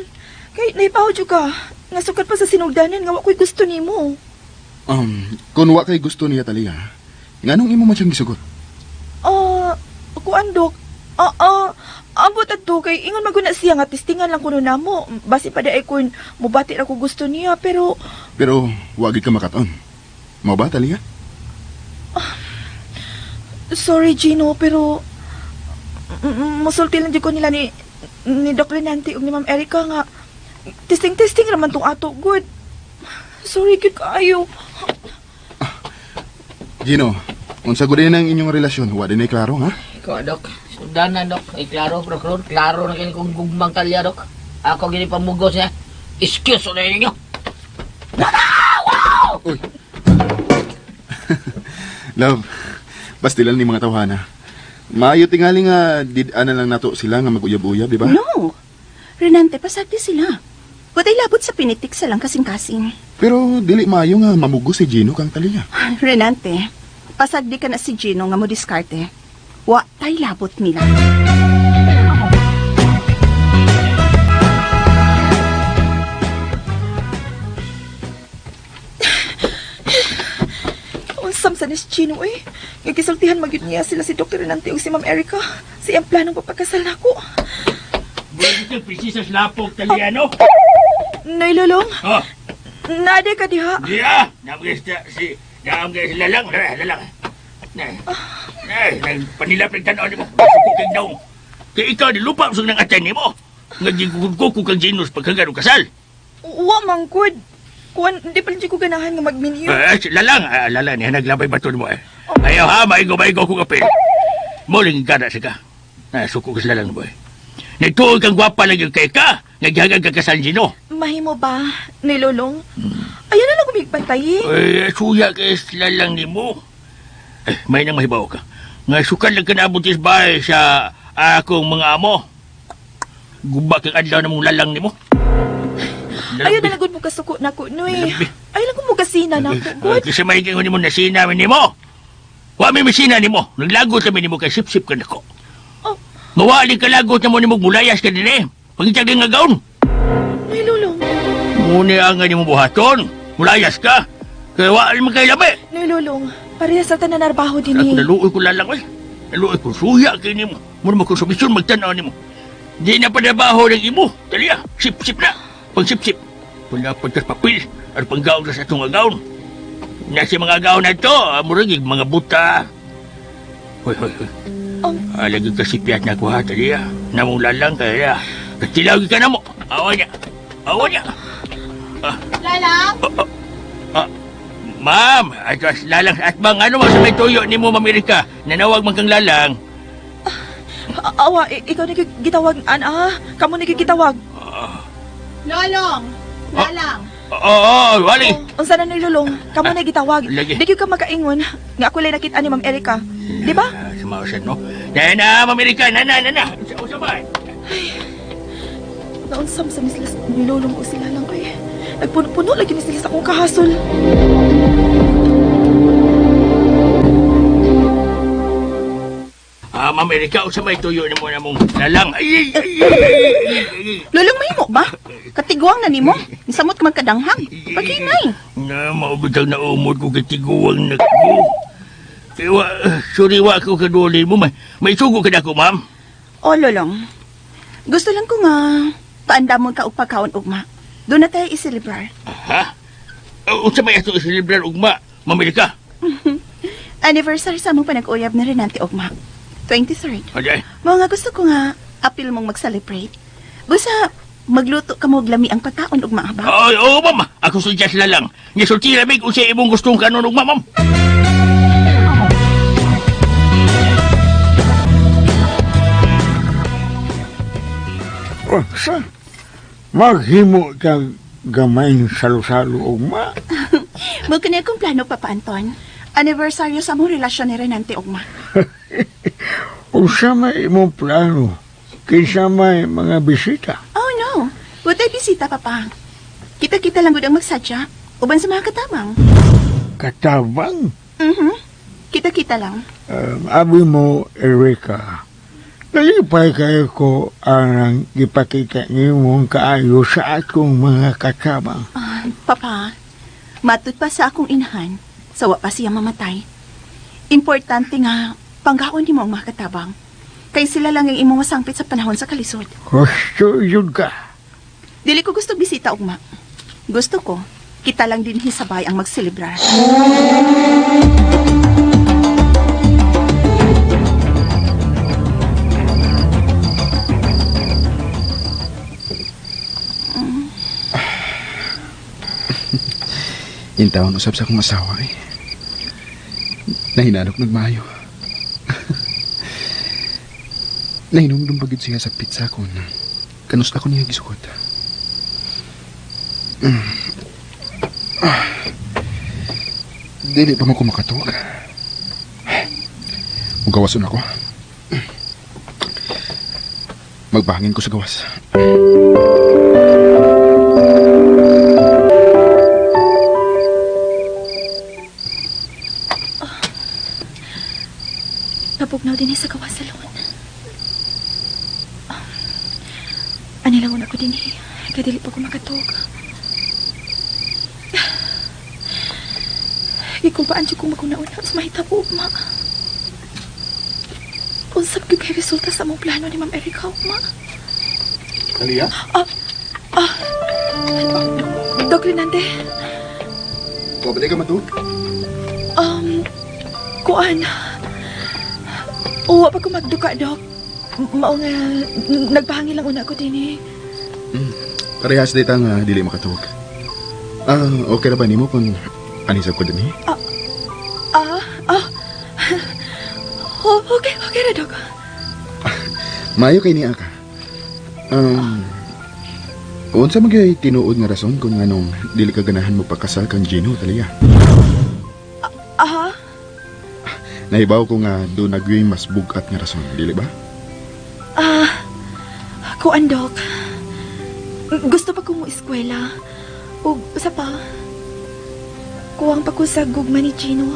F: Kay nahipaw jud ka. Nga sukad pa sa sinugdanan nga wa ko'y gusto nimo.
H: Kung wa kay gusto niya, Talia, nganong imo man siyang gisugot?
F: Kuan, Dok. Ambot adto kay ingon maguna siya nga testingan lang kuno namo. Basi pa di ay kun mobati ra ko gusto niya pero
H: Pero wa gid ka makaton. Mao ba, Talia?
F: Sorry, Gino, pero musulti lang jud ko nila ni Doc Renante ug ni Ma'am Erica nga testing-testing ra man tong ato good. Sorry gud kaayo.
H: Gino, unsa gud ang inyong relasyon? Wa din ay klaro, ha?
G: Ikaw, Dok. Sundanan, Dok. Ay, klaro, bro, klaro. Klaro na kini kong gugmang Talia, Dok. Ako gini pamugos niya. Excuse na ninyo. Wow!
H: Uy. Love, bastilan ni mga tawhana. Maayo tingali nga did-an na lang nato sila nga mag-uyab-uyab, di ba?
D: No. Renante, pasagdi sila. Watay labot sa pinitik sa lang kasing-kasing.
H: Pero dili maayo nga mamugo si Gino kang Talia.
D: Renante, pasagdi ka na si Gino nga mo diskarte. Wa tay labot nila.
F: Unsam sa ni Chino eh. Nga gisultihan magyud niya sila si Dr. Renante ug si Ma'am Erica. Sa iyang planong pagpakasal nako.
K: Buwag ito, lapok, Taliano.
F: Nay Lolong,
K: Oh,
F: nade ka diha.
K: diya! Namgis na si... Namgis lalang, lalang. Na, na, panilap ng tanaw ni mo. Suko kang daong. Kaya ikaw, nilupa sa ng atan ni mo. Nga gigugod ko kang Genus pagkagano kasal.
F: Wa man gud. Kuan, di pa ko ganahan nga magminyo.
K: Eh, lalang, ah, lalang, niya naglabay bato mo eh. Ayaw ha, maigo-maigo ko kapil. Muling gana siya ka. Na, suko ka sa lalang mo eh. Nagtuog kang gwapa lang yung kay ka. Nagyagag ka kasal Gino.
F: Mahimo ba, Nay Lolong? Ayaw na lang kumigbantay eh.
K: Eh, suya kay lalang ni mo. Eh, may nang mahibaw ka. Nga sukal lang ka naabot is bahay sa akong mga amo. Guba kang adlaw na mong lalang ni mo.
F: Ayaw na lang gud mo kasuko nako, Noy. Ayaw lang ko mo kasina nako, gud.
K: Kasi may gingon ni mo nasina ni mo. Wa mi misina ni mo. Naglagot kami ni mo kay sip-sip ka nako.
F: Oh.
K: Mawali ka lagot na mo ni mo mulayas ka din eh. Pangitag nga gaon.
F: Nay Lolong,
K: Muna ang nga ni mo buhaton. Mulayas ka. Kaya wa man kay labi.
F: Nay Lolong, parehas sa tanan narbaho din
K: Ako
F: eh.
K: naluoy ko lalang oy. Naluoy ko suya kay nimo. Muna mo konsumisyon magtan-aw nimo. Di na panabaho ng imo. Dali ah, sip-sip na. Pang sip-sip. Pala pagkas papel. Ano pang gaon sa atong agaon. Nasa mga agaon na ito, murag yung mga buta. Hoy, hoy, hoy.
F: Oh.
K: Ah, lagi ka sipiat na ko ha, dali ah. Namong lalang kaya. Katilawag ka na mo. Awa niya. Awa niya.
D: Lalang!
K: Ah, ma'am, at lalang at bang ano mo sa may tuyo ni mo, Ma'am Erika? Nanawag man kang lalang.
F: Awa, ikaw na gitawag, ana. Kamo na gitawag.
D: Lolong! Lalang!
K: Oo, oo, wali.
F: Unsa na ni Lolong? Kamo na gitawag.
K: Lagi.
F: Di gyud ka makaingon nga ako lay nakita ni Ma'am Erica. Di ba?
K: Ah, Sumausan, no? Na, na, Ma'am Erika, na, na, na, na. Usa ba?
F: Naunsam sa mislas ni Lolong o sila lang kay. Nagpuno-puno lagi ni sila sa akong kahasol.
K: Ah, Ma'am Erika, usa may tuyo ni mo na mong lalang. Ay, ay, ay, ay, ay, ay, ay.
D: Lolong mahimo ba? Katiguang na nimo? Nisamot ka magkadanghang. Paghinay.
K: Na, maubod ang naumod ko katiguang na ko. Kaya, wa, sorry, wa ko kaduli mo. May sugo ka na ko, ma'am.
D: O Lolong, gusto lang ko nga paandamon ka og pagkaon ugma. Doon na tayo iselebrar.
K: Ha? Unsa may ato iselebrar ugma, Ma'am Erika?
D: Anniversary sa among panag-uyab ni Renante ugma. 23rd.
K: Aday.
D: Mao nga gusto ko nga apil mong mag-celebrate. Busa magluto ka mo og lami ang pagkaon ugma ba?
K: Oo, oo, ma'am. Ako suggest na lang. Nisulti lamig unsay imong gustong kanon ugma, ma'am.
E: Oh, sa? Maghimo kag gamay salo-salo ugma.
D: Mo kani akong plano, Papa Anton. Anniversary sa among relasyon ni Renante ugma.
E: Unsa may imong plano? Kinsa may mga bisita?
D: Oh no. Watay bisita, Papa. Kita-kita lang gud ang magsadya uban sa mga katabang.
E: Katabang?
D: Mhm. Kita-kita lang.
E: Abi mo, Erika, nalipay kayo ko ang gipakita nimong kaayo sa akong mga katabang.
D: Ah, Papa, matud pa sa akong inahan, sawa pa siya mamatay. Importante nga, panggaon nimo ang mga katabang. Kay sila lang ang imong masangpit sa panahon sa kalisod.
E: Gusto yun ka.
D: Dili ko gusto bisita ugma. Gusto ko, kita lang din hisabay ang magselebrar.
H: Intawon usab sa akong asawa eh. Nahinanok nagmayo. Nahinumdum pagid siya sa pizza ko na kanus ako niya gisukot. Dili pa mo ko makatuwag. Mugawason ako. Magbahangin ko sa gawas.
F: Tugnaw din sa gawas salon. Ani lang una ko din eh. Kaya dili pa ko makatog. Gikulpaan siya kung maguna-una sa mahitabo ugma. Unsab gyud kay resulta sa among plano ni Ma'am Erika ugma.
H: Talia?
F: Ah, ah, Dok Renante,
H: Wa ba di ka matug?
F: Kuan. Uwa pa ko magduka, Dok. Mao nga, nagpahangin lang una ko din eh.
H: Parehas dita nga dili makatuog. Ah, okay ra ba nimo kung anisab ko dinhi?
F: Ah, ah. Oh, okay, okay ra, Dok.
H: Maayo kay niya ka. Unsa man gyud tinuod nga rason kung nganong dili ka ganahan magpakasal kang Gino, Talia?
F: Ah,
H: Nahibaw ko nga do nagyoy mas bugat nga rason, dili ba?
F: ah, kuan, Dok. Gusto pa ko mo eskwela. Ug usa pa, kuwang pa ko sa gugma ni Gino.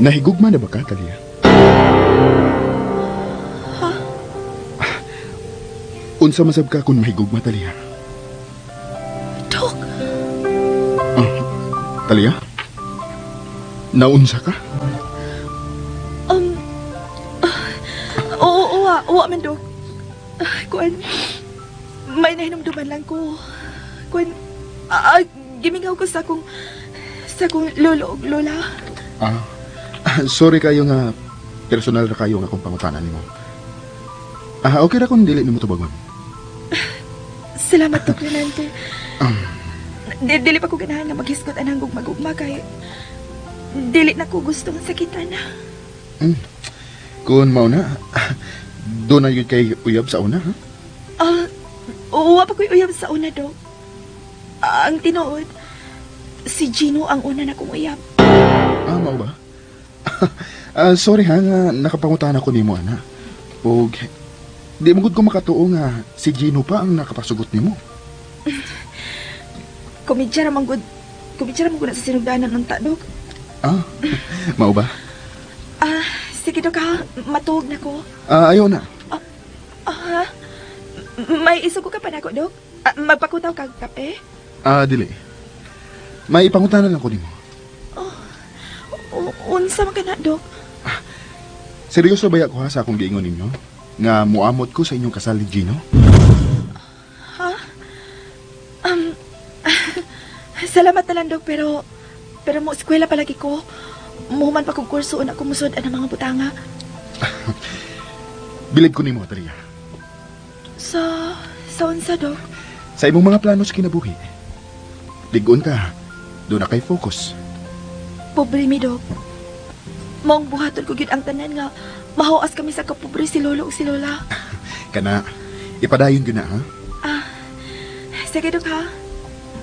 H: Nahigugma na ba ka, Talia?
F: Ha?
H: Unsa masab ka kung mahigugma, Talia?
F: Dok,
H: Talia? Naunsa ka?
F: ah, oo, oo, ah, oo, man, Dok. Ah, kuan, may nahinumduman lang ko. Kuan, ah, ah, gimingaw ko sa akong lolo ug lola.
H: Ah, sorry kayo nga personal ra kayo nga akong pangutana nimo. Ah, okay ra kung dili nimo tubagon.
F: Salamat, Dok Renante. Dili pa ko ganahan nga maghisgot anang gugma-gugma kay dili na ko gusto nga sakitan na.
H: Kung mao na, doon na yun kay uyab sa una, ha?
F: Ah, oo, wa pa ko'y uyab sa una, Dok. Ah, ang tinuod, si Gino ang una na kong uyab.
H: Ah, mao ba? Ah, sorry ha, nga nakapangutana ko nimo ana. Og di mo gud ko makatuo nga si Gino pa ang nakapasugot nimo.
F: Komedya ra man gud. Komedya ra man gud na sa sinugdanan unta, Dok.
H: Ah, mao ba?
F: Ah, sige, Dok, ha. Matuog na ko.
H: Ah, ayaw na.
F: Ah, may isugo ka pa nako, Dok? Ah, magpakutaw kag kape?
H: Ah, dili. May ipangutana lang ko nimo.
F: Unsa man ka na, Dok?
H: Seryoso ba ko ha sa akong giingon ninyo? Nga muamot ko sa inyong kasal ni Gino?
F: Ha? Salamat na lang, Dok, pero mo eskwela palagi ko. Muhuman pa kong kurso una ko musod ang mga butanga.
H: Bilib ko nimo, Talia.
F: Sa unsa, Dok?
H: Sa imong mga plano sa kinabuhi. Ligon ka, doon na kay focus.
F: Pobre mi, Dok. Maong buhaton ko gyud ang tanan nga mahuas kami sa kapobre si Lolo ug si Lola.
H: Kana, ipadayon gyud na ha.
F: Ah, sige, Dok, ha?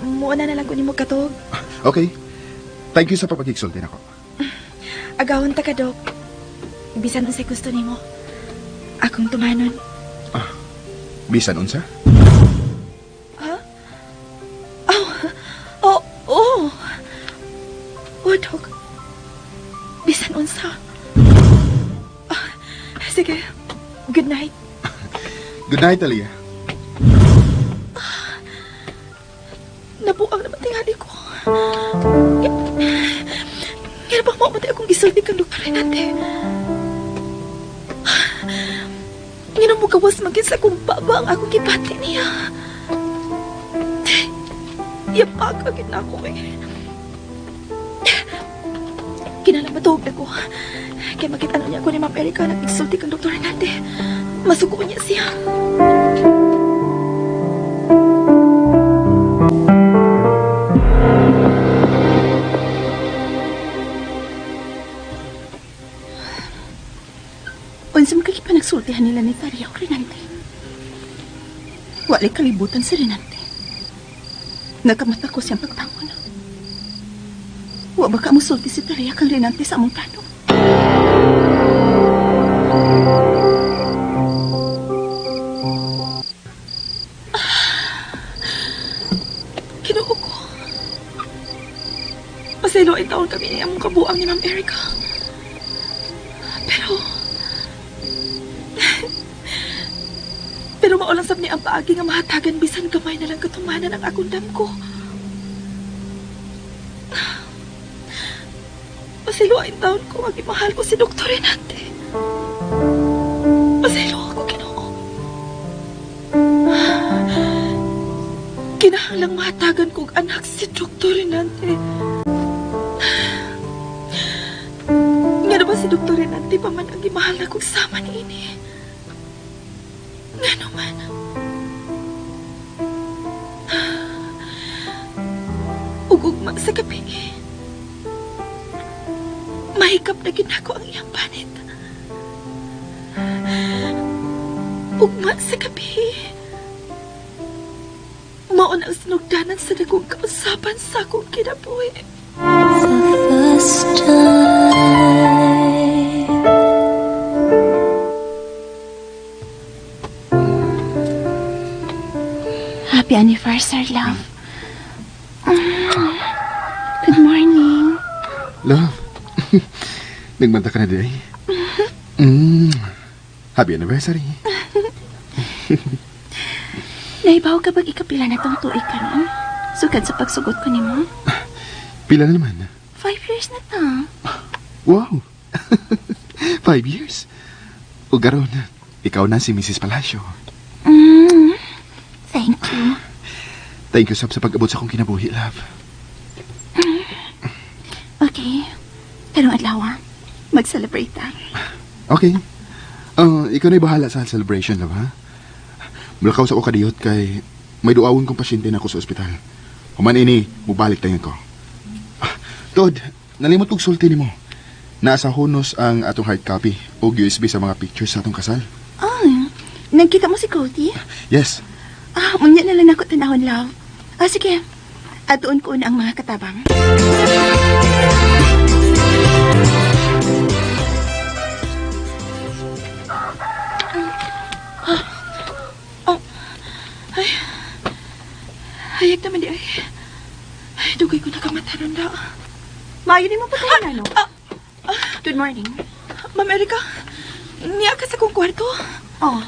F: Muuna na lang ko nimo katog.
H: Okay. Thank you sa pagpakigsulti nako.
F: Agawon ta ka, Dok. Bisan unsay gusto nimo. Akong tumanon.
H: Bisan unsa?
F: Ha? Oh, oh, oh. Oh, Dok. Bisan unsa. Ah, sige. Good night.
H: Good night, Talia.
F: Nabuang naman tingali ko. Kaya bang mamatay akong gisulti kang Dr. Renate? Nga mo gawas magin sa akong baba ang akong gibati niya. Yapak agad na ako eh. Kinalamatog na ko. Kaya makita na niya ako ni Ma'am Erika na nagsulti kang Dr. Renate. Masuko niya siya.
D: Unsa man kay panagsultihan nila ni Taria o Renante? Walay kalibutan si Renante. Nagkamata ko siyang pagbangon. Wa ba ka musulti si Taria kang Renante sa among plano?
F: Ginoo ko. Pasensya Pasaylo ay taon kami ni among kabuang ni Ma'am Erica. Pero... Pero maulang sab ni ang paagi nga mahatagan bisan gamay na lang katumanan ang akong damgo. Pasaylo ay taon ko ang imahal ko si Dr. Renante. Pasaylo ako, Ginoo. Kinahanglang mahatagan kog anak si Dr. Renante. Nga na ba si Dr. Renante pa man ang gimahal na kog sama ni ini? Nga naman. Ugugma sa gabi. Mahikap na ginako ang iyang panit. Ugma sa gabi. Maon ang sinugdanan sa dagong kausapan sa akong kinabuhi.
B: The first time.
D: Happy anniversary, love. Good morning.
H: Love, nagmanta ka na di ay? Happy anniversary.
D: Naibaw ka bag ikapila na tong tuig karon? Sukad sa pagsugot ko nimo.
H: Pila na naman?
D: 5 years na ta.
H: Wow! 5 years? O garon, ikaw na si Mrs. Palacio.
D: Thank you.
H: Thank you, Sab, sa pag-abot sa akong kinabuhi, love.
D: Okay. Karong adlaw, mag-celebrate ta.
H: Okay. Ikaw na'y bahala sa celebration, love, ha? Mulakaw sa ko kadiyot kay may duawon kong pasyente na ako sa ospital. Human ini, mubalik tayo ko. Tod, nalimot kog sulti nimo. Nasa hunos ang atong hard copy o USB sa mga pictures sa atong kasal.
D: Oh, nagkita mo si Cody?
H: Yes.
D: Ah, unya na lang ako tanahon, love. Ah, sige. Atuon ko na ang mga katabang.
F: Ay, hayag naman di ay. Ay, dugay ko nakamataron da.
D: Maayo ni mo patayin, ano? Good morning.
F: Ma'am Erica, niya ka sa kong kwarto.
D: Oh.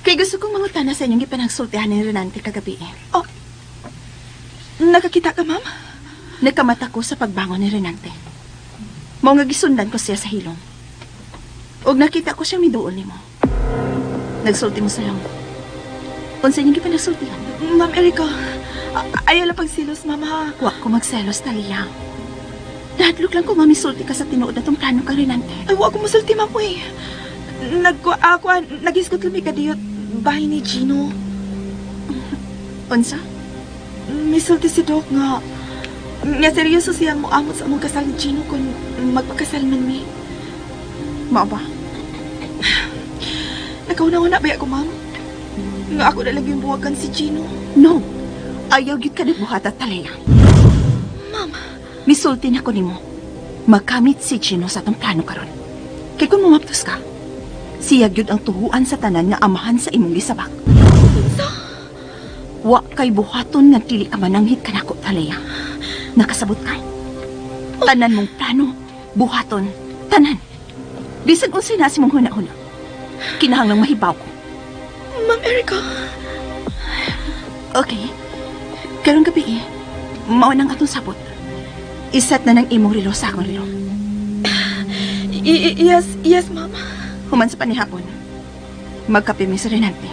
D: Kay gusto kong mangutana sa inyong gipanagsultihan ni Renante kagabi.
F: Oh. Nakakita ka, ma'am?
D: Nagkamata ko sa pagbangon ni Renante. Mao nga gisundan ko siya sa hilom. Og nakita ko siyang miduol nimo. Nagsulti mo sa lang. Unsa inyong gipanagsultihan?
F: Ma'am Erica, ayaw lang pagsilos, ma'am, ha?
D: Wa ko magselos, Talia. Nahadlok lang ko mamisulti ka sa tinuod na tong plano kang Renante.
F: Ay, wa ko musulti, ma'am, uy. Nag-isgot lang mi kadiyot bahay ni Gino.
D: Unsa?
F: Misulti si Doc nga. Nga seryoso siyang muamot sa among kasal ni Gino kung magpakasal man mi.
D: Mao ba?
F: Nakauna-una ba ako, ma'am? Nga ako na lang yung buwagan si Gino.
D: No. Ayaw gyud ka nagbuhat at Talia.
F: Ma'am.
D: Misulti na ko nimo. Makamit si Gino sa atong plano karon. Kay kung mumaptos ka, siya gyud ang tuhuan sa tanan nga amahan sa imong gisabak.
F: Unsa?
D: Wa kay buhaton nga dili ka mananghid kanako, Talia. Nakasabot ka. Tanan mong plano, buhaton, tanan. Bisan unsay na si mong huna-huna. Kinahanglang mahibaw ko.
F: Ma'am Erica.
D: Okay. Karong gabi mao nang atong sabot. Iset na ng imong relo sa akong relo.
F: Yes, yes, ma'am.
D: Human sa panihapon, magkape mi sa Renante.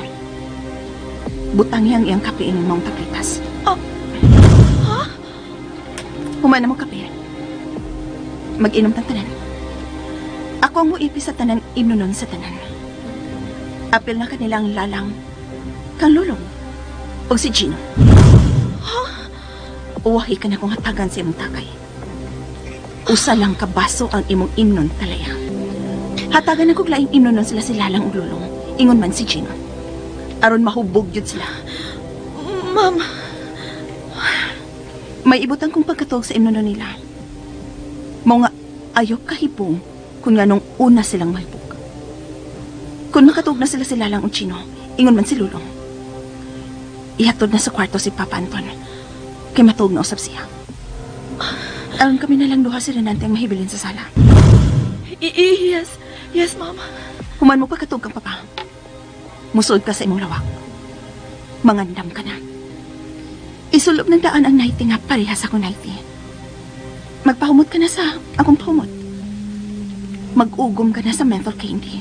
D: Butang yang iyang kape ining mong tablitas.
F: Oh. Ha?
D: Human na mo kape. Mag-inom tang tanan. Ako ang muipi sa tanan, imnonon sa tanan. Apil na kanilang lalang, kang lulong, o si Gino.
F: Ha?
D: Uwahi ka na kong hatagan sa imong takay. Usa lang ka baso ang imong imnon, Talaya. Hatagan na kog laing imnonon sila si Lalang ug Lulong. Ingon man si Gino. Aron mahubog yun sila.
F: Ma'am.
D: May ibutang kong pagkatuog sa imnonon nila. Mao nga ayaw kahibong kung nga nung una silang mahibog. Kung makatuog na sila si Lalang ug Gino, ingon man si Lulong. Ihatod na sa kwarto si Papa Anton. Kay matuog na usab siya. Aron kami na lang duha si Renante ang mahibilin sa sala.
F: Yes. Yes, ma'am.
D: Human mo pagkatug kang papa. Musuod ka sa imong lawak. Mangandam ka na. Isulob ng daan ang nightie nga parehas akong nightie. Magpahumot ka na sa akong pahumot. Mag-ugom ka na sa menthol candy.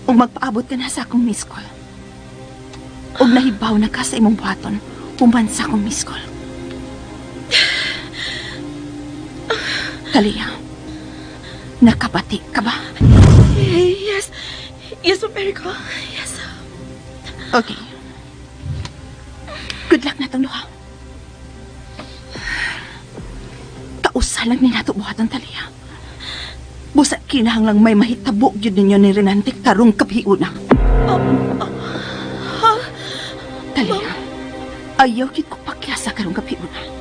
D: Ug magpaabot ka na sa akong miss call. Ug nahibaw na ka sa imong buhaton human sa akong miss call. Talia, nakabati ka ba?
F: Yes. Yes, Ma'am Erica. Yes.
D: Okay. Good luck na itong duha. Kausa lang ni nato buhatan, Talia. Busa kinahanglang may mahitabo gyud ninyo ni Renante karong kaphiuna. Talia, ayaw gyud ko pakyasa karong kaphiuna.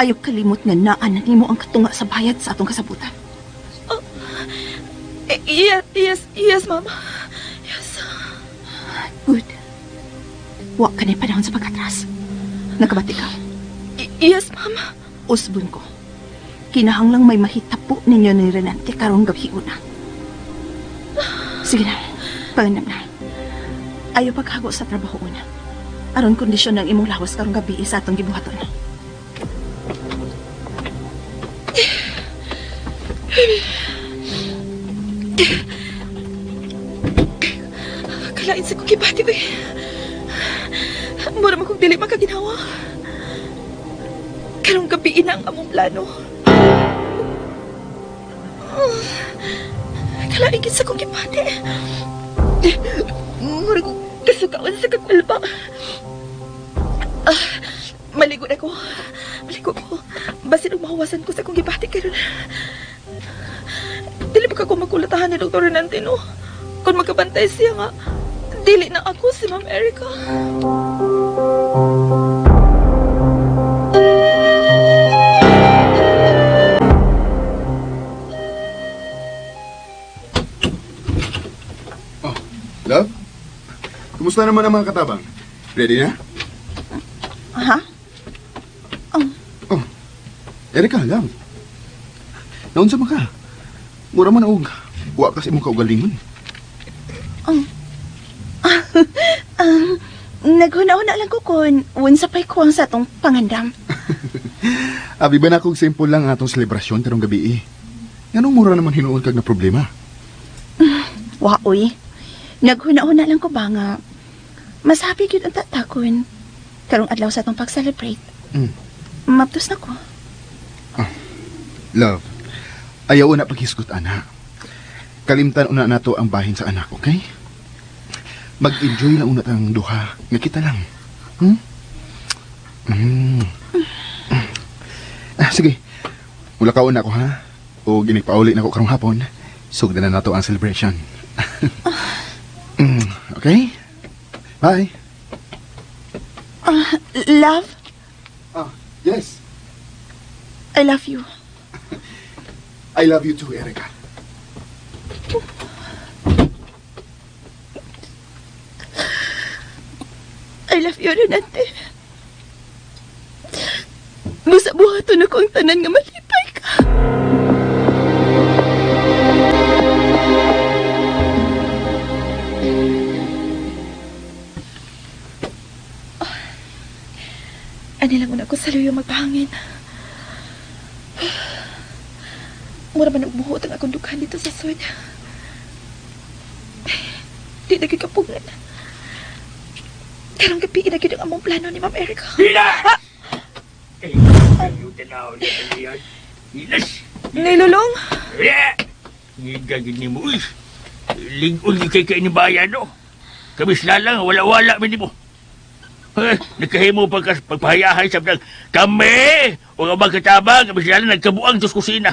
D: Ayaw kalimot nga naa na nimo ang katunga sa bayad sa atong kasabutan.
F: Yes, yes, yes, ma'am. Yes.
D: Good. Wa ka na panahon sa pag-atras. Nakabati ka.
F: Yes, ma'am.
D: Usbon ko. Kinahanglang may mahitapo ninyo ni Renante karong gabi una. Sige na, pangandam na. Ayaw paghago sa trabaho una. Aron kondisyon ng imong lawas karong gabi sa atong gibuhaton.
F: Kalain sa kong gibati, uy. Mura man kong dili makaginawa. Karong gabi na ang among plano. Kalain gid sa kong gibati. Mura kong kasukaon sa kakulba. Ah, maligo na ko. Maligo ko. Basin og mahuwasan ko sa kong gibati karon. Dili ba ka ko makulatahan ni Dr. Renante, no? Kung magkabantay siya nga, dili na ako si Ma'am Erica.
H: Oh, love? Kumusta naman ang mga katabang? Ready na?
D: Ha?
H: Oh, Erika, love. Naunsa man ka? Mura man og wa kasi imong kaugalingon.
D: Naghuna-huna lang ko kung unsa pa'y kuwang sa atong pangandam.
H: Abi ba na kog simple lang atong selebrasyon karong gabi eh. Nganong mura naman hinuon kag na problema?
D: Waoy. Naghuna-huna lang ko ba nga masabi gyud ang tatakon karong adlaw sa atong pag-celebrate. Maptos na ko.
H: Love, ayaw una paghisgot ana. Kalimtan una nato ang bahin sa anak, okay? Mag-enjoy lang una tang duha nga kita lang. Ah, sige. Mula ka una ko ha. O ginigpauli na ko karong hapon. Sugdan na nato ang celebration. Okay? Bye.
D: Love,
H: Ah, yes.
D: I love you.
H: I love you too, Erica.
D: I love you, Renante. Busa buhaton ako ang tanan nga malipay ka.
F: Ani lang una ko sa luyo magpahangin. Mura man og buhot ang akong dughan dito sa sud. Di na gyud kapugngan. Karong gabi na gyud ang among plano ni Ma'am Erica.
K: Hila! Ay, ayaw tanaw niya Talia. Hilas!
F: Nilulong?
K: Hila! Ngigagin ni mo, uy. Lingon kay kay ni bayan, no? Kami lang, wala-wala min mo. Eh, nagkahimo pagkas pagpahayahay sa bilang, kami! O ang mga katabang, kami sila lang nagkabuang sa kusina.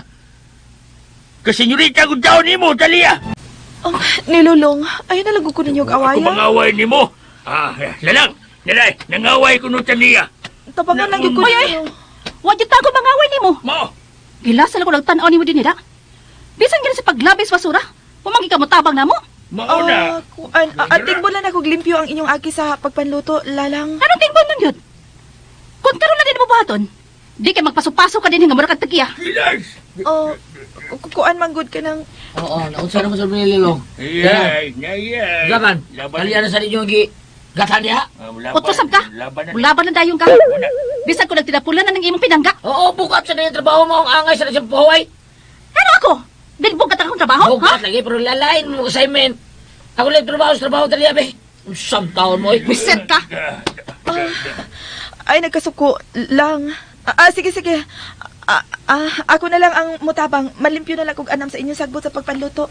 K: Kasenyorita ko daw ni mo, Talia!
F: Oh, nilulong. Ayaw na lang ko ninyo og
K: Ako
F: awayan.
K: mangaway ni mo. Ah, lalang, lalay, nangaway ko no, Talia.
F: Tabangan lang gyud ko
D: Oy, oy!
F: ninyo.
D: Wa gyud ta ko mangaway nimo.
K: Mo!
D: Gilasan ako nagtan-aw nimo dinhi da. Bisan gani sa paglabis basura, pumanggi ka mo tabang namo.
K: Mao na.
F: Ah, kuan, ating bulan ako limpyo ang inyong aki sa pagpanluto, lalang.
D: Anong tingbon nun yun? Kung karon na din mo buhaton, Di kay magpaso-paso ka din nga mura kag tagiya.
F: Oh, kuan man gud ka ng
G: Oo, naunsa naman sa nililong.
K: Yay, yay.
G: Laban, Talia na sa ninyo gi gatan diha.
D: Otro sab ka. Mulaban na dayon ka. Bisan ko nagtinapulan na ng imong pinangga.
G: Oo, bukat sa ninyo trabaho mo ang angay sa siyang puhaway.
D: Ano ako? Bilbog ka akong trabaho, ha?
G: Bukat lagi pero lalain mo assignment. Ako lang trabaho sa trabaho Talia be. Unsam taon mo eh.
D: Bisit ka.
F: Ay, nagkasuko lang. Sige, sige. Ako na lang ang mutabang. Malimpyo na lang kog anam sa inyong sagbot sa pagpanluto.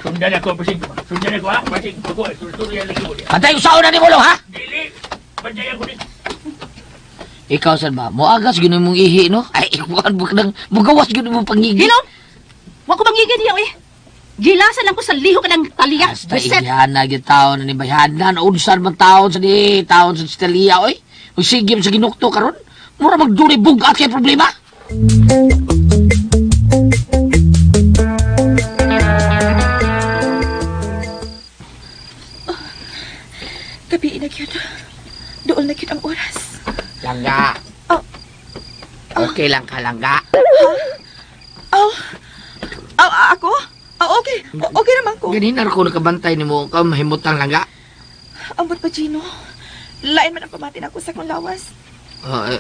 K: Sundan ako, basig. Sundan ako, ha? Basig. Ako, sulsulian lagi mo.
G: Pantay usaon na ni mo ha?
K: Dili. Pantay ako ni.
G: Ikaw sad ba? Moagas gyud mong ihi no? Ay, ikuan mo nang mugawas gyud mo pangigi.
D: Hilom! Wa ko mangigin niya, eh. Gilasan lang ko sa liho ka ng taliya.
G: Basta
D: Bisit.
G: iyan na gyud taon na ni Bayhanan. Unsan man taon sa di taon sa Talia oy. Ug sige sa ginukto karon. Mura magduri bugat kay problema.
F: Gabi na gyud. Dool na gyud ang oras.
G: Langga.
F: Oh.
G: Okay lang ka, Langga.
F: Oh. Oh, ako? Oh, okay. Okay naman ko.
G: Ganina ko nakabantay nimo ka mahimutang Langga.
F: Ambot pa, Gino. Lain man ang pamatin ako sa kong lawas.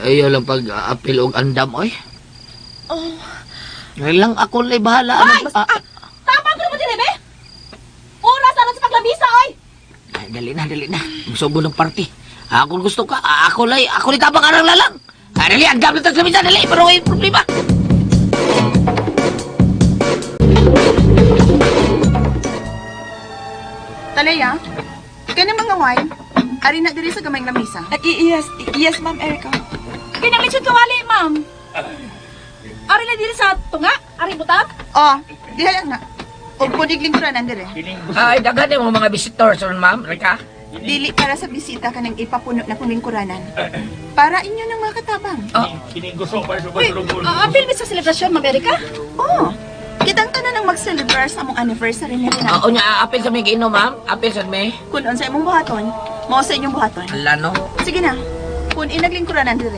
G: Ayaw lang pag apil og andam oy.
F: Oh.
G: Ngayon lang ako lay bahala. Ano,
D: Tama ko naman din, eh. Oras na lang sa paglamisa, oy.
G: Ay, dali na, dali na. Musubo ng party. Ako gusto ka. Ako lay, ako lay tabang arang lalang. Dali, andam na tas lamisa, dali. Pero may problema.
D: Talaya, kani mga wine, ari na diri sa gamayng lamisa.
F: Yes, yes, Ma'am Erica.
D: Kinang lechon kawali, ma'am. Ari na diri sa tunga, ari butang. Oh, diha lang na. Og punig lingkuranan dire.
G: Ay, daghan yung mga visitors, ma'am. Rika.
D: Dili para sa bisita kanang ipapuno na kong lingkuranan. Para inyo ng mga katabang.
K: Kining gusto para sa basurugol.
D: Apil mi sa selebrasyon, Ma'am Erika? Oo. Kitang tanan ang mag-celebrate sa among anniversary ni Renan.
G: Oo niya, apil sa may giinom, ma'am. Apil sa may.
D: Kun unsa imong buhaton, mao sa inyong buhaton.
G: Ala, no?
D: Sige na. Kun inaglingkuranan dire.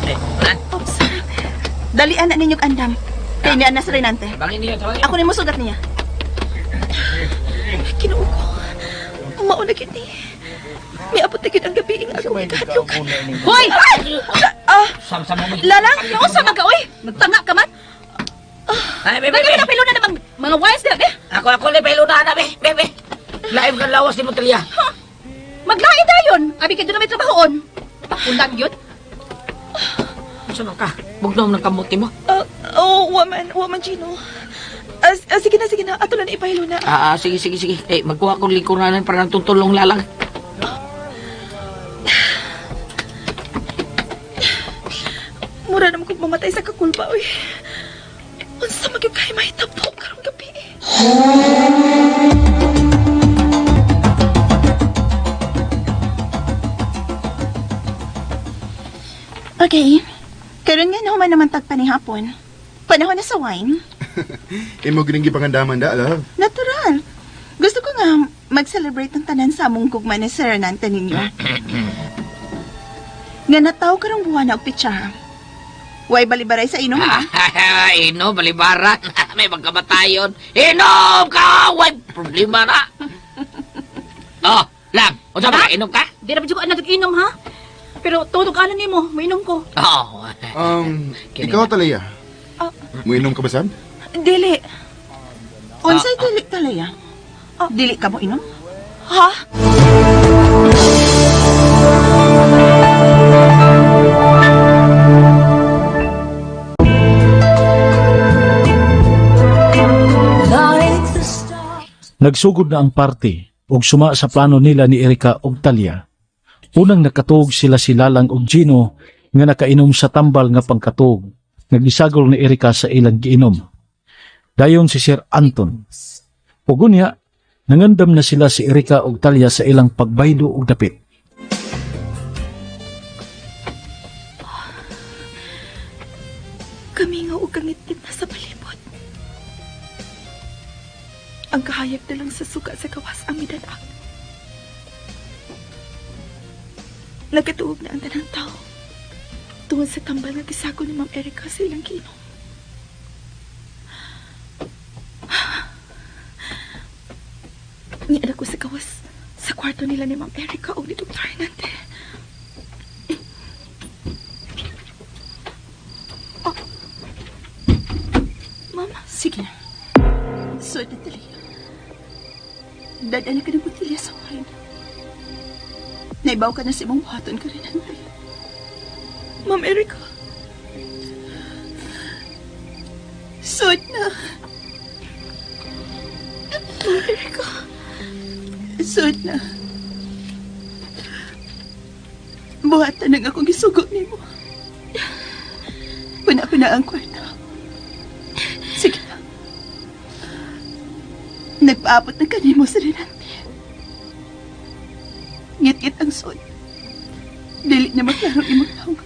G: Eh, wala.
D: Oops. Dalian na ninyong andam. Kay niya na sa Renante.
G: Tabangin niyo, tabangin.
D: Ako ni mo sugat niya.
F: Kinuo ko. Mauna gyud ni. Miabot na gyud ang gabi ing akong ikahadlok.
D: Hoy!
G: Sam-sam mo.
D: Lalang, nausa man ka oy. Nagtanga ka man.
G: Ay, be, be, be.
D: Nagkakapilo na namang mga wines dira be.
G: Ako, ako, lay, na, be, be, be. Laim ka lawas ni Montelia.
D: Maglain dayon. Abi kay doon na may trabahoon. Pakulang yun.
G: Saan ka? Bugnaw ng kamuti mo.
F: Oh, woman, Gino. Sige na, sige na. Ato lang ipahilo na.
G: Sige, sige, sige. Eh, magkuha kong lingkuranan para nang tutulong lalang.
F: Mura naman kong mamatay sa kakulba, oy. Unsa magyud kay mahitabo karong gabi.
D: Okay. Karon nga nahuman naman tagpanihapon. Panahon na sa wine.
H: Imo gining gipangandaman da, love.
D: Natural. Gusto ko nga mag-celebrate ng tanan sa among gugma ni Sir Renante ninyo. Nga nataw karong buwan na og pitsa. Way balibaray sa inom ha.
G: Inom, balibaran. May magkamatayon. Inom ka! Way problema na. Oh, lang. Unsa ba ka? Inom ka?
D: Di na ba ko anak inom ha? Pero tunog ana nimo, mainom ko.
G: Oo.
H: Ikaw, Talaya. Muinom ka ba, Sam?
F: Dili.
D: Unsay dili Talaya? Dili ka mo inom?
F: Ha?
C: Nagsugod na ang party ug suma sa plano nila ni Erika ug Talia. Unang nakatuog sila si Lalang ug Gino nga nakainom sa tambal nga pangkatuog nga gisagol ni Erika sa ilang giinom. Dayon si Sir Anton. Ug unya, nangandam na sila si Erika ug Talia sa ilang pagbaylo ug dapit.
F: Kami nga og kangitngit na sa palibot. Ang kahayag na lang sa suka sa gawas ang midanag. Nagkatuog na ang tanang tao. Tungod sa tambal nga gisagol ni Ma'am Erica sa ilang giinom. Niala ko sa gawas sa kwarto nila ni Ma'am Erica o ni Dr. Renante. Oh. Ma'am,
D: Sige na. So, Natalia. Dadala ka ng botilya sa wine. Naibaw ka na sa imong buhaton ka rin, Ante.
F: Ma'am Erica.
D: Sud na.
F: Ma'am Erica.
D: Sud na. Buhatan ang akong gisugo nimo. Puna-puna ang kwarta. Sige na. Nagpaabot ng kanimo sa Renante. Ngit-ngit ang sud. Dili niya maklaro imong tawag.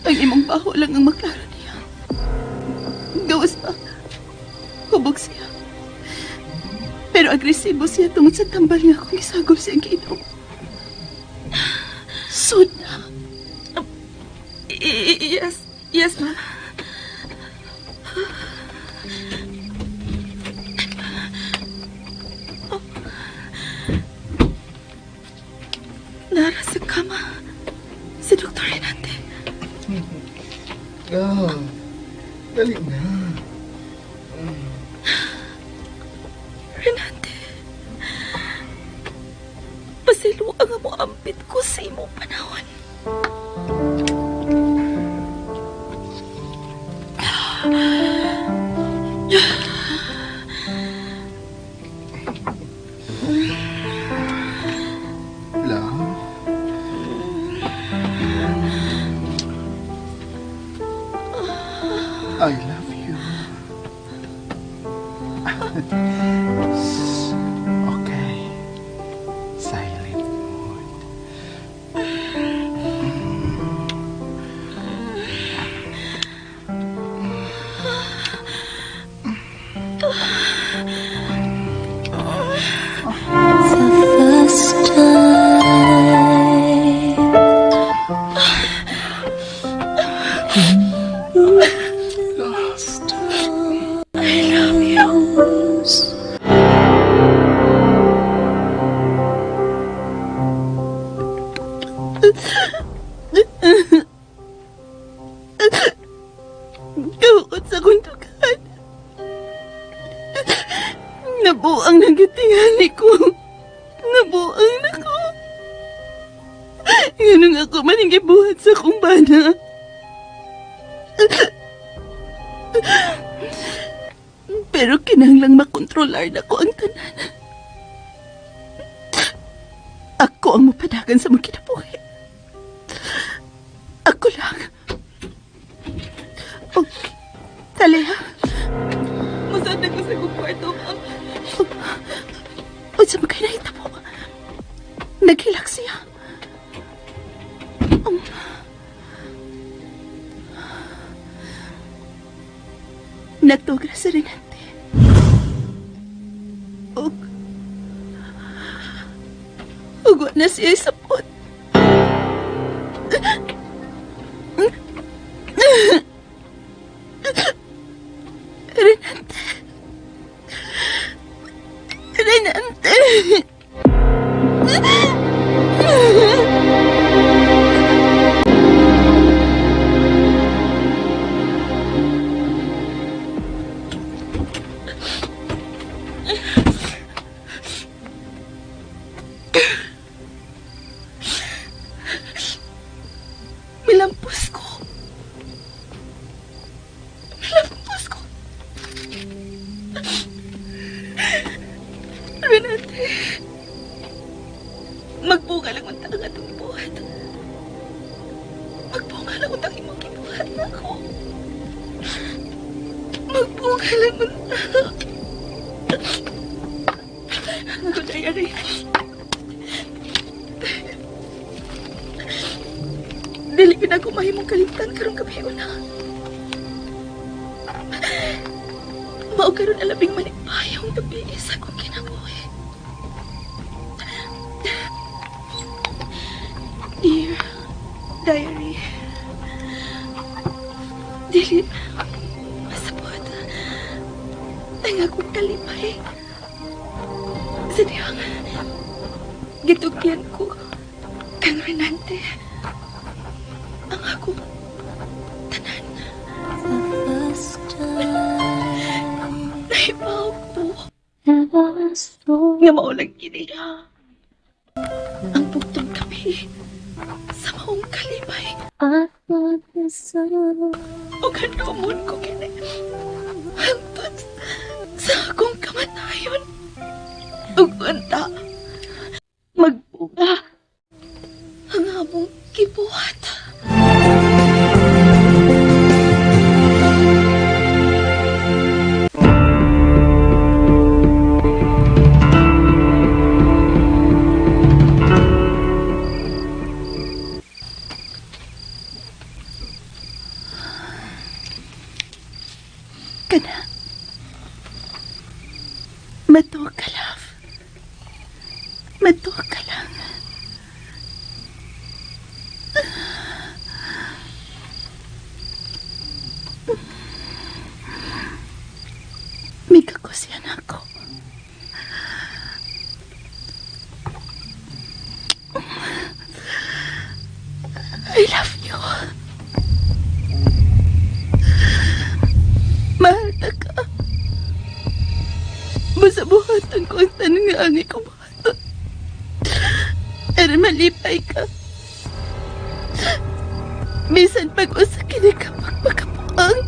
D: Ang imong baho lang ang maklaro niya. Gawas pa. Hubog siya. Pero agresibo siya tungod sa tambal nga akong gisagol siyang giinom. Sud na.
F: Yes, yes, ma'am. Oh. Nara sa kama si Dr. Renante.
I: Ah, dali na.
F: Renante, pasaylo ang amo ampit ko sa imong panahon.
H: Love? I love you. Okay. Silent mode.
B: The first time.
F: I love you.
D: Kaukot sa akong dughan. Nabuang na gitingali ko. Nabuang na ko. Nganong ako man ang gibuhat sa akong bana. Pero kinahanglang makontrolar na ko ang tanan. Ako ang mapadagan sa mga kinabuhi. Ako lang. Oh, Talia.
F: Musad na ko sa akong kwarto, ma'am.
D: Unsa man kay nahitabo? Naghilak siya. Natugra si Renante. Ug wa na siya sapot. Renante. Renante. Milampos ko. Milampos ko. Renate. Magbunga lang unta ang atong gibuhat. Magbunga lang unta ang imong gibuhat na ako. Magbunga lang unta. Ang akong diary. Dili gyud ako mahimong kalimtan karong gabi una. Mao karon ang labing malipayong gabi sa akong kinabuhi. Dear
F: Diary. Dili masabot ang akong kalipay sa dihang gitugyan ko kang Renante ang akong tanan.
B: The first time
F: Nahibaw ko
B: ever saw
F: nga maulag kini ang bugtong gabi sa maong kalipay.
B: I thought the sun.
F: O kanumon ko kini hangtod sa akong kamatayon. Ug unta magbunga ang among gibuhat. Kana. Matuo ka, love. Matuo ka lang. Mikakusiyan ako. I love you. Mahal ta ka. Basta buhatan ko ang tanan nga angay ko buhaton. Pero malipay ka. Bisan pag-usa kini ka magpakapuang.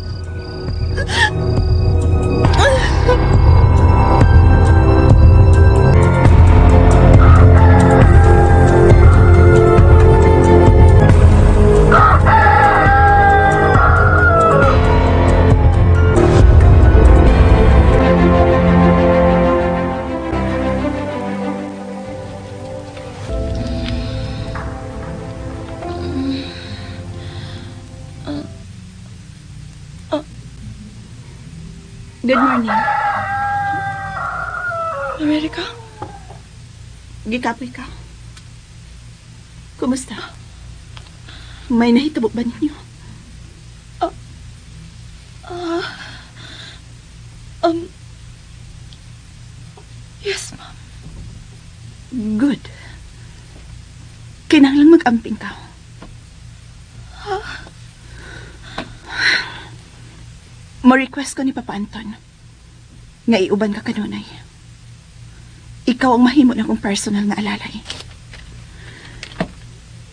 F: Good morning. America?
D: Gikapoy ka. Kumusta? May nahitabo ba ninyo?
F: Yes, ma'am.
D: Good. Kinahanglan mag-amping ka. Mo-request ko ni Papa Anton nga iuban ka kanunay. Ikaw ang mahimo na akong personal nga alalay.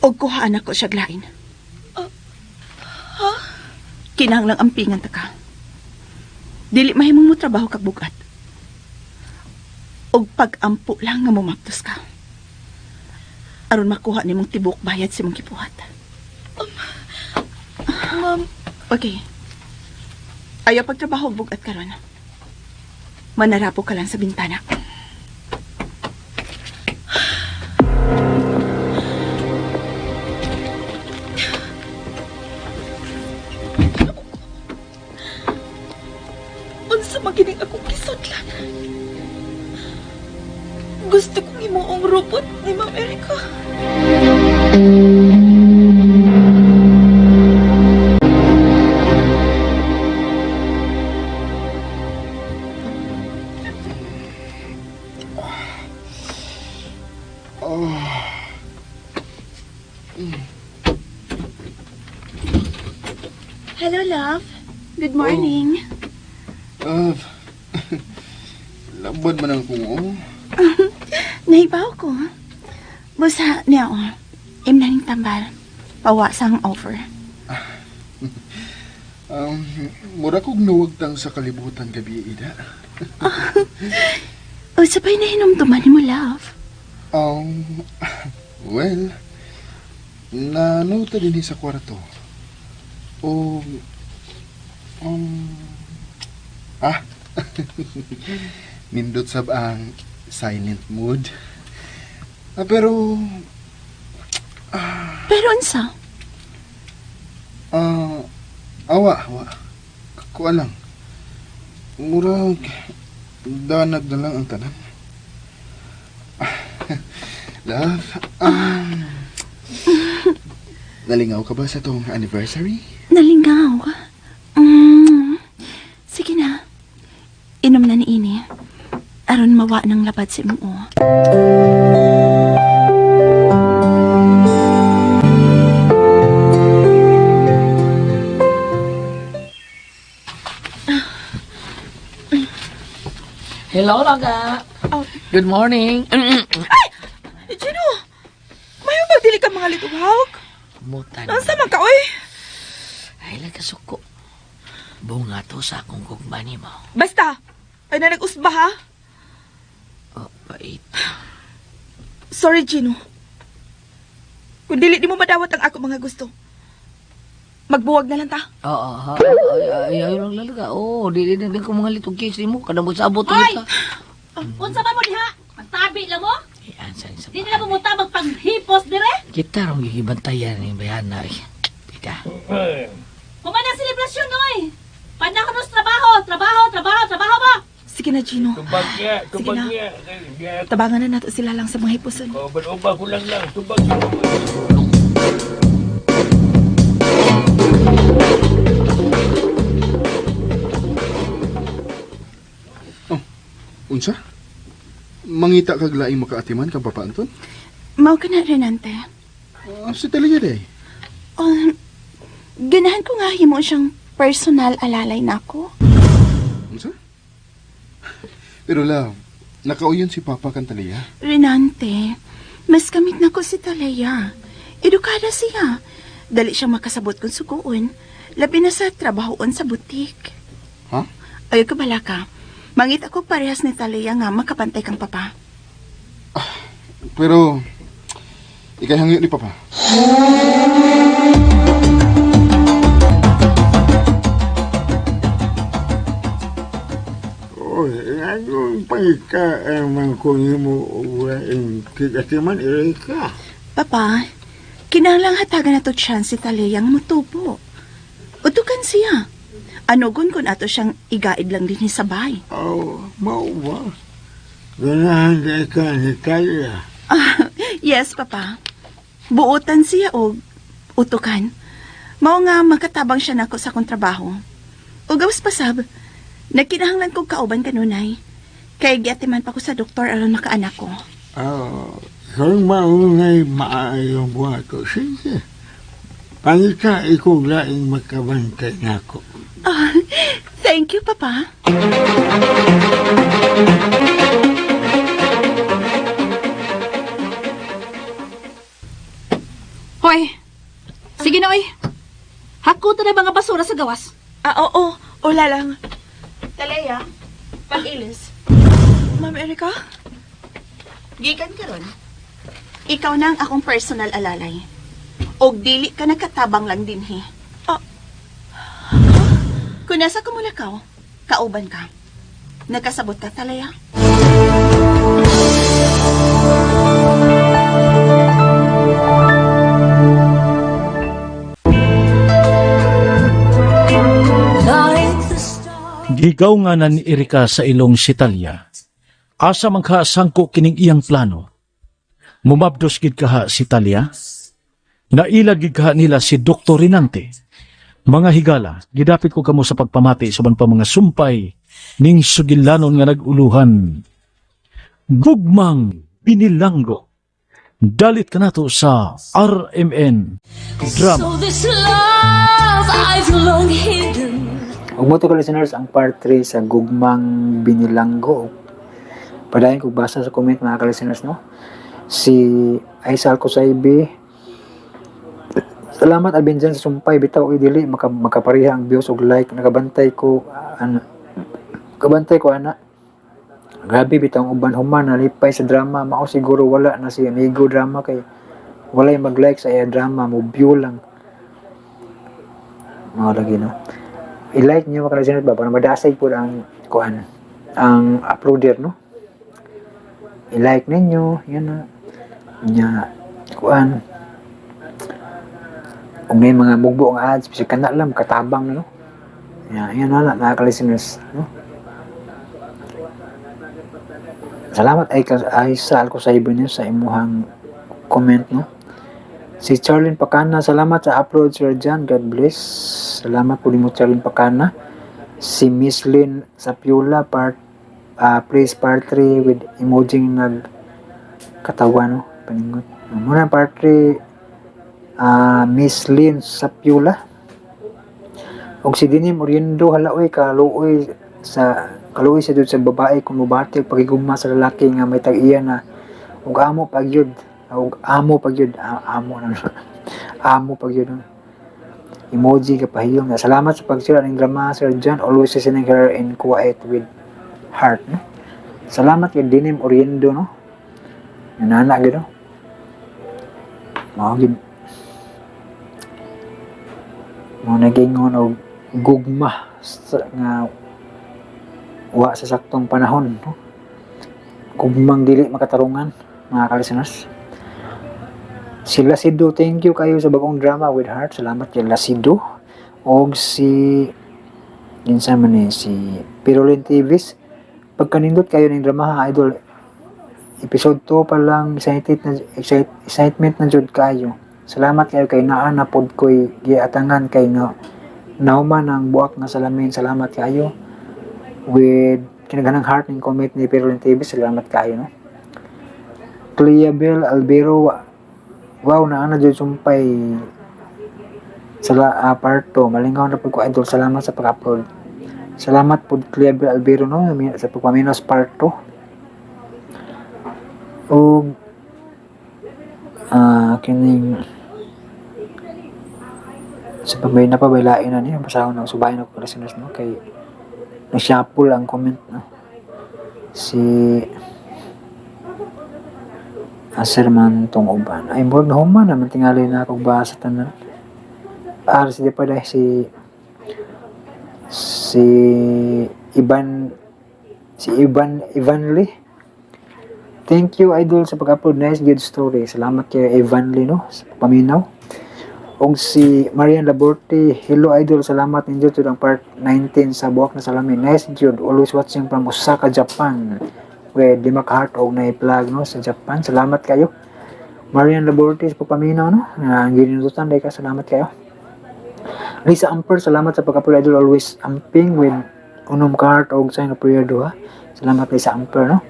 D: Og kuhaan ako siya lain.
F: Ha?
D: Kinahanglang ampingan ta ka. Dili mahimong mo trabaho kag bugat. Og pag-ampo lang nga mumaptos ka. Aron makuha nimong tibok bayad sa imong gibuhat.
F: Ma'am.
D: Okay. Ayaw pagtrabaho og bugat karon. Manarapo ka lang sa bintana.
F: Unsa magining akong gisudlan? Gusto kong himuong robot ni Ma'am Erika.
H: Oh.
D: Hello, love. Good morning.
H: Oh. Love. Labad man ang kung oh.
D: Nahibaw ko. Busa niya oh. Im na ning tambal. Pawa sang offer.
H: Mura kog nawagtang sa kalibutan gabi, Ida.
D: O sabay na hinumduman ni mo, love.
H: Well, nanota din sa kwarto. O, ah, nindot sab ang silent mood. Ah, pero,
D: Pero unsa?
H: Awa, awa. Kuha lang. Murag, danag na lang ang tanan. Love, Nalingaw ka ba sa tong anniversary?
D: Nalingaw. Sige na. Inom na ni ini. Aron mawa ng labad si mo.
G: Hello, Langga. Good morning.
F: Gino, mayo pagdili ka mga lituhawk.
G: Mutan.
F: Unsa man ka oy?
G: Ay, lang kasuko. Bunga to sa akong gugma nimo.
F: Basta, ay na nag-usba ha.
G: Oh, bait.
F: Sorry, Gino. Kung dili di mo madawat ang ako mga gusto. Magbuwag na lang ta.
G: Oo, ha. Ay, ay, ay, lang lalaga. Oo, di, di, di, di ko mga litong case mo. Kada magsabot
L: Hoy!
G: ulit ka.
L: Unsa man mo diha? Magtabi lang mo?
G: Ay, ansa sa
L: Di nila pumunta magpanghipos dire?
G: Kita rong gigibantayan ni Bayana. Ay, Tita.
L: Human ang selebrasyon oy. Panahon sa trabaho, trabaho, trabaho, trabaho ba?
F: Sige na, Gino.
K: Tubag niya,
F: Sige
K: tubag
F: na.
K: niya.
F: Tabangan na nato sila lang sa mga hipuson.
K: Uban-uban ko lang lang, tubag niya.
H: Unsa? Mangita kag laing makaatiman kang Papa Anton?
D: Mao ka na, Renante.
H: Ah, si Talia day.
D: Ganahan ko nga himo siyang personal alalay nako.
H: Unsa? Pero love, nakauyon si Papa kan Talia.
D: Renante, mas kamit na ko si Talea. Edukada siya. Dali siyang makasabot kung sukuon. Labi na sa trabahoon sa butik.
H: Ha?
D: Ayaw ka bala ka. Mangit ako parehas ni Talea nga makapantay kang papa.
H: Pero ikay hangyo ni Papa.
E: Oy, anong pangita man kung imo ang kigatiman, Erika?
D: Papa, kinahanglang hatagan na to chance si Talea nga mutubo. Utukan siya. Anugon kun ato siyang igaid lang din sa bay.
E: Oh, mao ba? Ganahan di ka ni Talia.
D: Ah, yes, Papa. Buotan siya og utukan. Mao nga makatabang siya nako sa akong trabaho. Ug gawas pasab, nagkinahanglan kog kauban kanunay. Kay giatiman pa ko sa doktor aron makaanak ko.
E: Oh, kung maungay maayong buhato, sige. Pangita ikaw laing makabantay nako.
D: Ah, thank you, Papa.
L: Hoy. Sige na oy. Hakuto na mga basura sa gawas.
F: Ah, oo. Wala lang.
D: Talea, pag-ilis.
F: Ma'am Erika?
D: Gikan karon. Ikaw na ang akong personal alalay. Og dili ka nakatabang lang dinhi.
F: Ah.
D: Kung nasa Kumulakaw, kauban ka. Nagkasabot ka, Talea.
B: Like the stars.
C: Gigaw nga na ni Erika sa ilong si Talia. Asa man ka sangko kining iyang plano. Mumabdos gid kaha si Talia. Naila gid kaha nila si Dr. Rinante. Mga higala, gidapit ko kamo sa pagpamati sa pa mga sumpay ning sugilanon nga naguluhan. Gugmang binilanggo. Dalit kanato sa RMN Drama.
B: So this love I've long hidden.
A: Ug mo to ka listeners ang part 3 sa Gugmang Binilanggo. Padayon kog basa sa comment mga ka-listeners no. Si Aisal Kusaibi. Salamat Alvin dyan sa sumpay bitaw oy dili maka, makapareha ang views og like nakabantay ko ana kabantay ko ana. Grabe bitaw ang uban human nalipay sa drama mao siguro wala na si amigo drama kay walay mag-like sa iya drama mo view lang. Mao lagi no. I-like niyo mga ka-listeners ba para madasig po ang kuan ang uploader no. I-like ninyo yan na nya kuan kung may mga mugbo ang ads bisag kana lang katabang no. Ya, yan na mga ka-listeners no. Salamat ay, ay sa Alcosaibo niyo sa imuhang comment no. Si Charlene Pacana, salamat sa upload, Sir John. God bless. Salamat po nimo, Charlene Pacana. Si Miss Lynn Sapiula, part please part 3 with emoji nag katawa, no, paningot. Muna part 3, Miss Lynn Sapiula. Og si Dinim Oriendo, hala oy, kaluoy sa kaluoy sa jud sa babae kung mobati og pagigugma sa lalaki nga may tag-iya na ug amo pagyud ug amo pagyud amo na amo pagyud, no? Emoji kapahiyom na salamat sa pag-share aning drama, Sir John. Always listening here in Kuwait with heart, no? Salamat kay Dinim Oriendo, no, nanana gid, no, mao gid mo nagingon og gugma sa, nga wa sa saktong panahon, no? Gugmang dili makatarungan, mga ka-listeners. Si Lasido, thank you kayo sa bagong drama with heart. Salamat kay Lasido. Og si kinsa man ni, si Pirolin TVs, pagkanindot kayo ng drama ha, idol. Episode 2 pa lang, excited na, excitement na jud kayo. Salamat kayo kay naa na pod ko'y giatangan kay nga nahuman ang Buak nga Salamin. Salamat kayo with kinaghanang heart ning comment ni Pirolin TV. Salamat kayo, no. Clea Bell Albero, wow, naa na jud sumpay sa part 2. Malingaw na pud ko, idol. Salamat sa pag-upload. Salamat pud, Clea Bell Albero, no, sa pagpaminos part 2. Ug kining sa pabay na pabaylain na niya, basahon na, subahin ako, listeners, no, kay na-shuffle ang comment, no. Si Aser man tong uban ay murag nahuman naman tingali na akong basa tanan. Si di pa si si Ivan, si Ivan Ivan Lee. Thank you, idol, sa pag-upload. Nice good story. Salamat kay Ivan Lee, no, sa paminaw. Og si Marian Laborte, hello idol, salamat ninyo to ang part 19 sa Buwak na Salamin. Nice jud, always watching from Osaka, Japan. With lima ka heart og na-plug, no, sa Japan. Salamat kayo. Marian Laborte sa pagpaminaw, no. Na ang ginindutan day ka, salamat kayo. Lisa Amper, salamat sa pag-upload, idol, always amping with unom ka heart og sign of prayer duha. Salamat, Lisa Amper, no.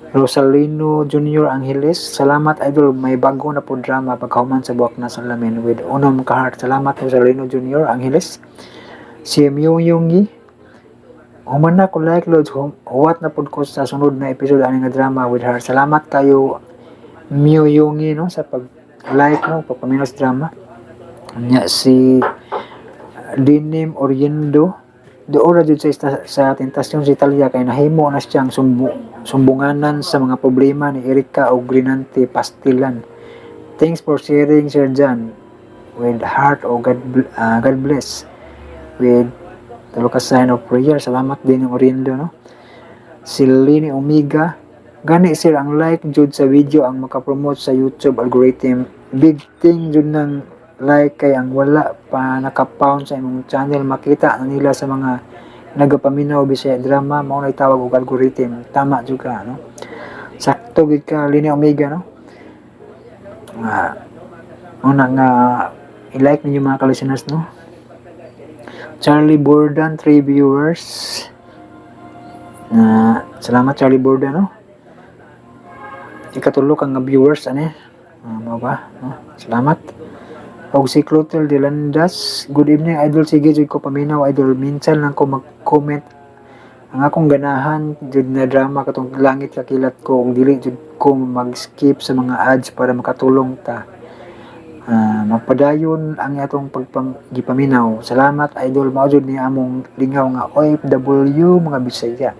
A: Rosalino Junior Angeles, salamat idol, may bago na po drama pagkahuman sa Buwak na Salamin with unom ka heart. Salamat, Rosalino Junior Angeles. Si Myung Yungi, human na ko like loads, huwat na pud ko sa sunod na episode ani nga drama with heart. Salamat kayo, Myo Yungi, no, sa pag like, no, pagpaminos drama. Nya si Dinim Oriendo, doon ra jud sa tentasyon sa Italia kay nahimo na siyang sumbunganan sa mga problema ni Erika og Grinante Pastilan. Thanks for sharing, Sir John, with heart o God, God bless with tulo ka sign of prayer. Salamat din ng Oriendo, no. Si Lini Omega, gani sir, ang like jud sa video ang makapromote sa YouTube algorithm. Big thing jud ng like kay ang wala pa nakapound sa imong channel makita na nila sa mga nagapaminaw Bisaya drama. Mao na tawag og algorithm. Tama jud ka, no, sakto gid ka, Lini Omega, no. Nga una nga i-like ninyo, mga ka-listeners, no. Charlie Bordan, 3 viewers na. Salamat, Charlie Bordan, no. Ikatulo ka nga viewers ani, mao ba, no? Salamat. Og si Clotilde de Landas, good evening idol, sige jud ko paminaw idol, minsan lang ko mag-comment. Ang akong ganahan jud na drama katong Langit Kakilat Ko ug dili jud ko mag-skip sa mga ads para makatulong ta. Magpadayon ang atong gipaminaw. Salamat idol, mao jud ni among lingaw nga OFW mga Bisaya.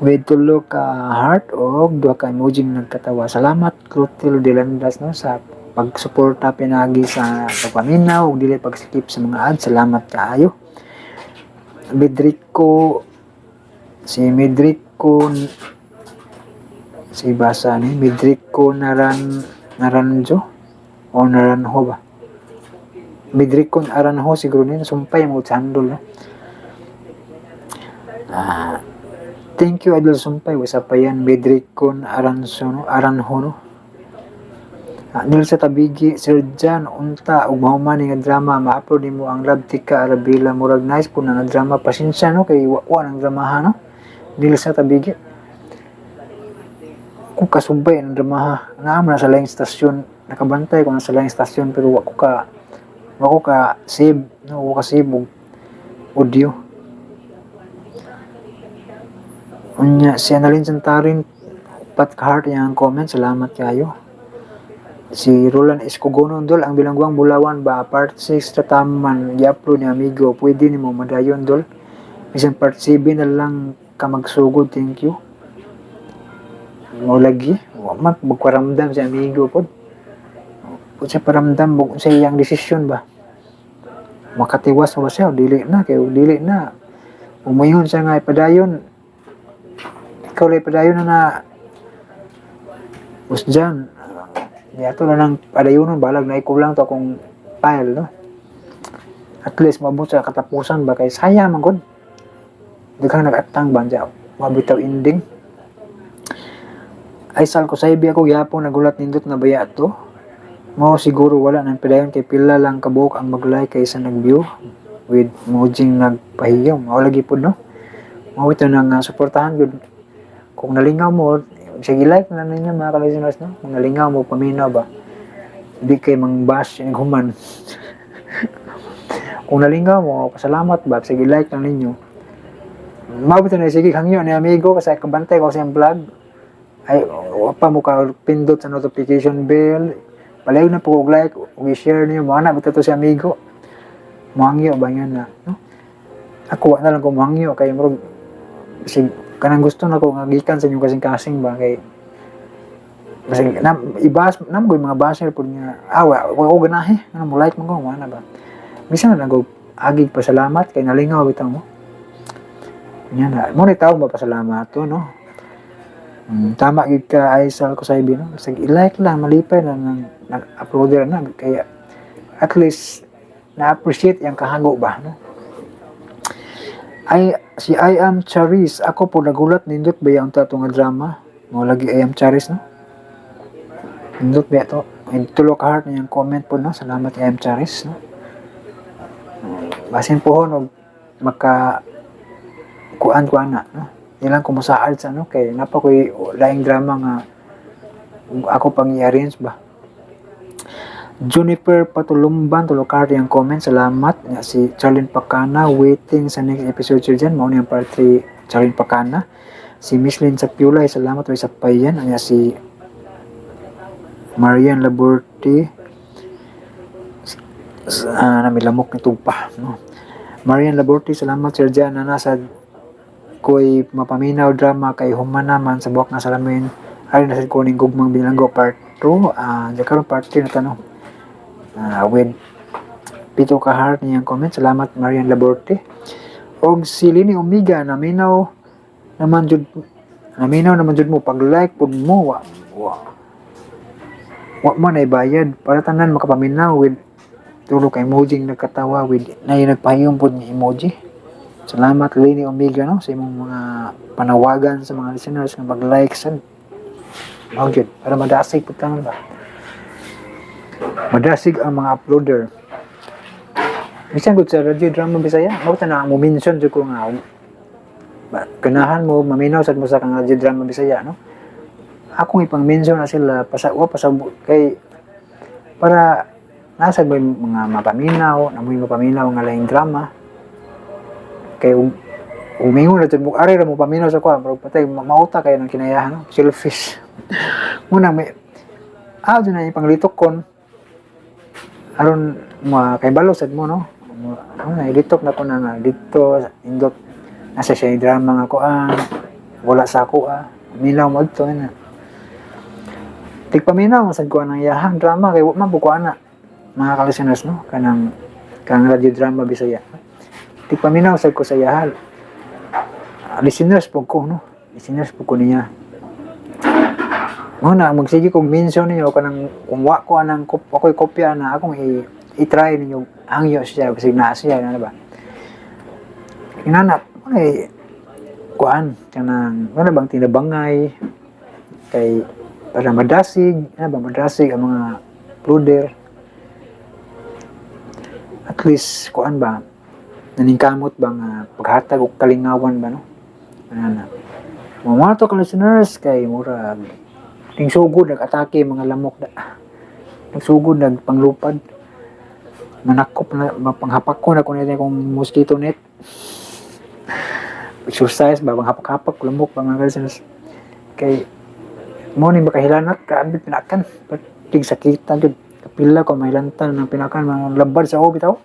A: With tulo ka heart og duha ka emoji nga nagkatawa. Salamat, Clotilde de Landas, no, sa pagsuporta pinagi sa pagpaminaw ug dili pag-skip sa mga ads. Salamat kaayo. Medrico, si Medrico, si basa ni Medrico Naranjo o Naranjo ba? Medrico Aranjo siguro ni, sumpay mo sa handle, no? Thank you idol, sumpay wasa pa yan, Medrico Aranjo, no? Aranjo, no. Nilsa Tabigi, Sir John, unta ug mahuman ni nga drama, ma-upload nimo ang Love Tika Arabella. Murag nice po na nga drama. Pasensya, no, kay wa nang dramaha, no. Nilsa Tabigi. Kung kasubay ang dramaha, naa man na sa laing stasyon, nakabantay ko na sa laing stasyon pero wa ko ka save, no, wa ko ka save og audio. Unya si Annalyn Santarin, pat ka heart yang comment, salamat kayo. Si Roland Escogono, dol, ang Bilangguang Bulawan ba, part 6 tataman i-upload ni amigo, pwede nimo madayon, dol. Bisan part 7 na lang ka magsugod, thank you. Mo lagi, wa man magparamdam si amigo pod. Pud siya paramdam bug sa iyang desisyon ba. Makatiwas ba siya o dili na? Kay dili na. Umuyon siya nga ipadayon. Ikaw lang ipadayon na na. Bus dyan. Di ato na lang padayonon, balag na ikulang to akong file, no? At least maabot sa katapusan ba, kay sayang man gud. Daghang nag-atang ba dyan. Mabitaw ending. Ay sal ko saybi ako gyapon nagulat, nindot na baya to. Mao siguro wala nang padayon kay pila lang kabuok ang mag-like kaysa nag-view with mojing nagpahiyom. Mao lagi pud, no. Mao ito nang suportahan gud. Kung nalingaw mo, sige, like na ninyo, mga ka-listeners, no. Kung nalingaw mo paminaw ba. Di kay mang bash inig human. Kung nalingaw mo, pasalamat ba, sige, like na ninyo. Mao na, sige, hangyo ni amigo kasi kabantay ko sa iyang vlog. Ay, wa pa mo ka pindot sa notification bell. Palayo na po og like ug i-share niyo mo ana bitaw to si amigo. Mohangyo ba nga na, no? Ako wa na lang ko mohangyo kay murag sig kanang gusto na ko nga gikan sa inyong kasing-kasing ba, kay kasi na ibas na mo mga basher pud nga wa, wa ko ganahe ano mo like mo ko mo ana ba. Bisan na lang ko agig pasalamat kay nalingaw bitaw mo. Nya na mo ni tao mapasalamat to, no. Tama gid ka, Aisal ko sa no. Basta i-like lang, malipay na nang nag-uploader na kaya at least na-appreciate yung kahago ba, no. Ay si I am Charis, ako po nagulat, nindot ba yung tato nga drama? Mo lagi, I am Charis, no. Nindot ba to? Ay, tulo ka heart na yung comment po, no. Salamat, I am Charis, no. Basin po og maka kuan kuan na, no. Ilang kumusaad sa no kay napa ko'y laing drama nga ako pang i-arrange ba. Juniper Patulumban, tulo ka heart yung comment, salamat. Nga si Charlene Pacana, waiting sa next episode, sir dyan. Mao ni ang part 3, Charlene Pacana. Si Miss Lynn Sapiulay, salamat way sa payan. Nga si Marian Laborte, namilamok ni tugpa, no. Marian Laborte, salamat, sir Jan, na nasa ko'y mapaminaw drama kay human naman sa buwak nga salamin. Ari na sad ko ning Gugmang Bilanggo part 2. Ah, uh, karon part 3 na tanong. With pito ka heart niyang comment. Salamat, Marian Laborte. Og si Lini Omega, naminaw naman jud, naminaw naman jud mo, pag like pud mo, wa wa wa man ay bayad para tanan makapaminaw with tulo ka emoji nagkatawa with na nagpahiyom pud nga emoji. Salamat, Lini Omega, no, sa imong mga panawagan sa mga listeners nga mag-like sad. Mao gyud para madasig pud tanan ba. Madasig ang mga uploader. Bisan gud sa radyo drama Bisaya, mao ta na mo mention jud ko nga ba, ganahan mo maminaw sad mo sa kang radyo drama Bisaya, no. Akong ipang-mention na sila pasa wa pasabot kay para nasa mo yung mga mapaminaw, na mo yung mapaminaw nga laing drama. Kay umingon na jud mo ari ra mo paminaw sa kuha, pero patay mauta kayo ng kinayahan, no? Selfish. Muna may dun na ipanglitok kon aron ma kaybalo sad mo, no. Ano na ilitok na ko na nga dito indot nasa siya drama nga kuan wala sa ako minaw mo dito na tigpaminaw man sad ko ang iyahang drama kay wa man po ko ana, mga ka-listeners, no, kanang kang radio drama Bisaya. Tigpaminaw sad ko sa iyahal. Listeners po ko, no, listeners po ko niya. Mo na magsige kog mention ninyo kanang kung wa ko anang ako'y kopya na akong i-try ninyo hangyo siya kasi naa siya ano ba. Inanap mo na kuan kanang ano bang tinabangay kay para madasig ano ba madasig ang mga uploader. At least kuan ba, naningkamot ba nga paghatag og kalingawan ba, no? Ano na. Mga to ka listeners, kay murag ting sugod nag-atake mga lamok da. Nagsugod nagpanglupad. Manakop na mapanghapak ko na kung kung mosquito net. Exercise ba, panghapak-hapak lamok ba, mga listeners. Kay mo ni makahilanat, grabe pinakan. Tig sakitan jud. Kapila ko mahilantan ng pinakan, mga labad sa ubi bitaw.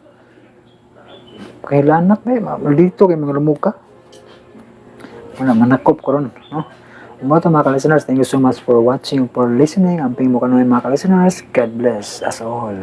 A: Kahilanat ba, dito kay mga lamok ka. Wala, manakop ko ron, no? Mo to, mga ka-listeners, thank you so much for watching, for listening. Amping mo kanoy, mga ka-listeners. God bless us all.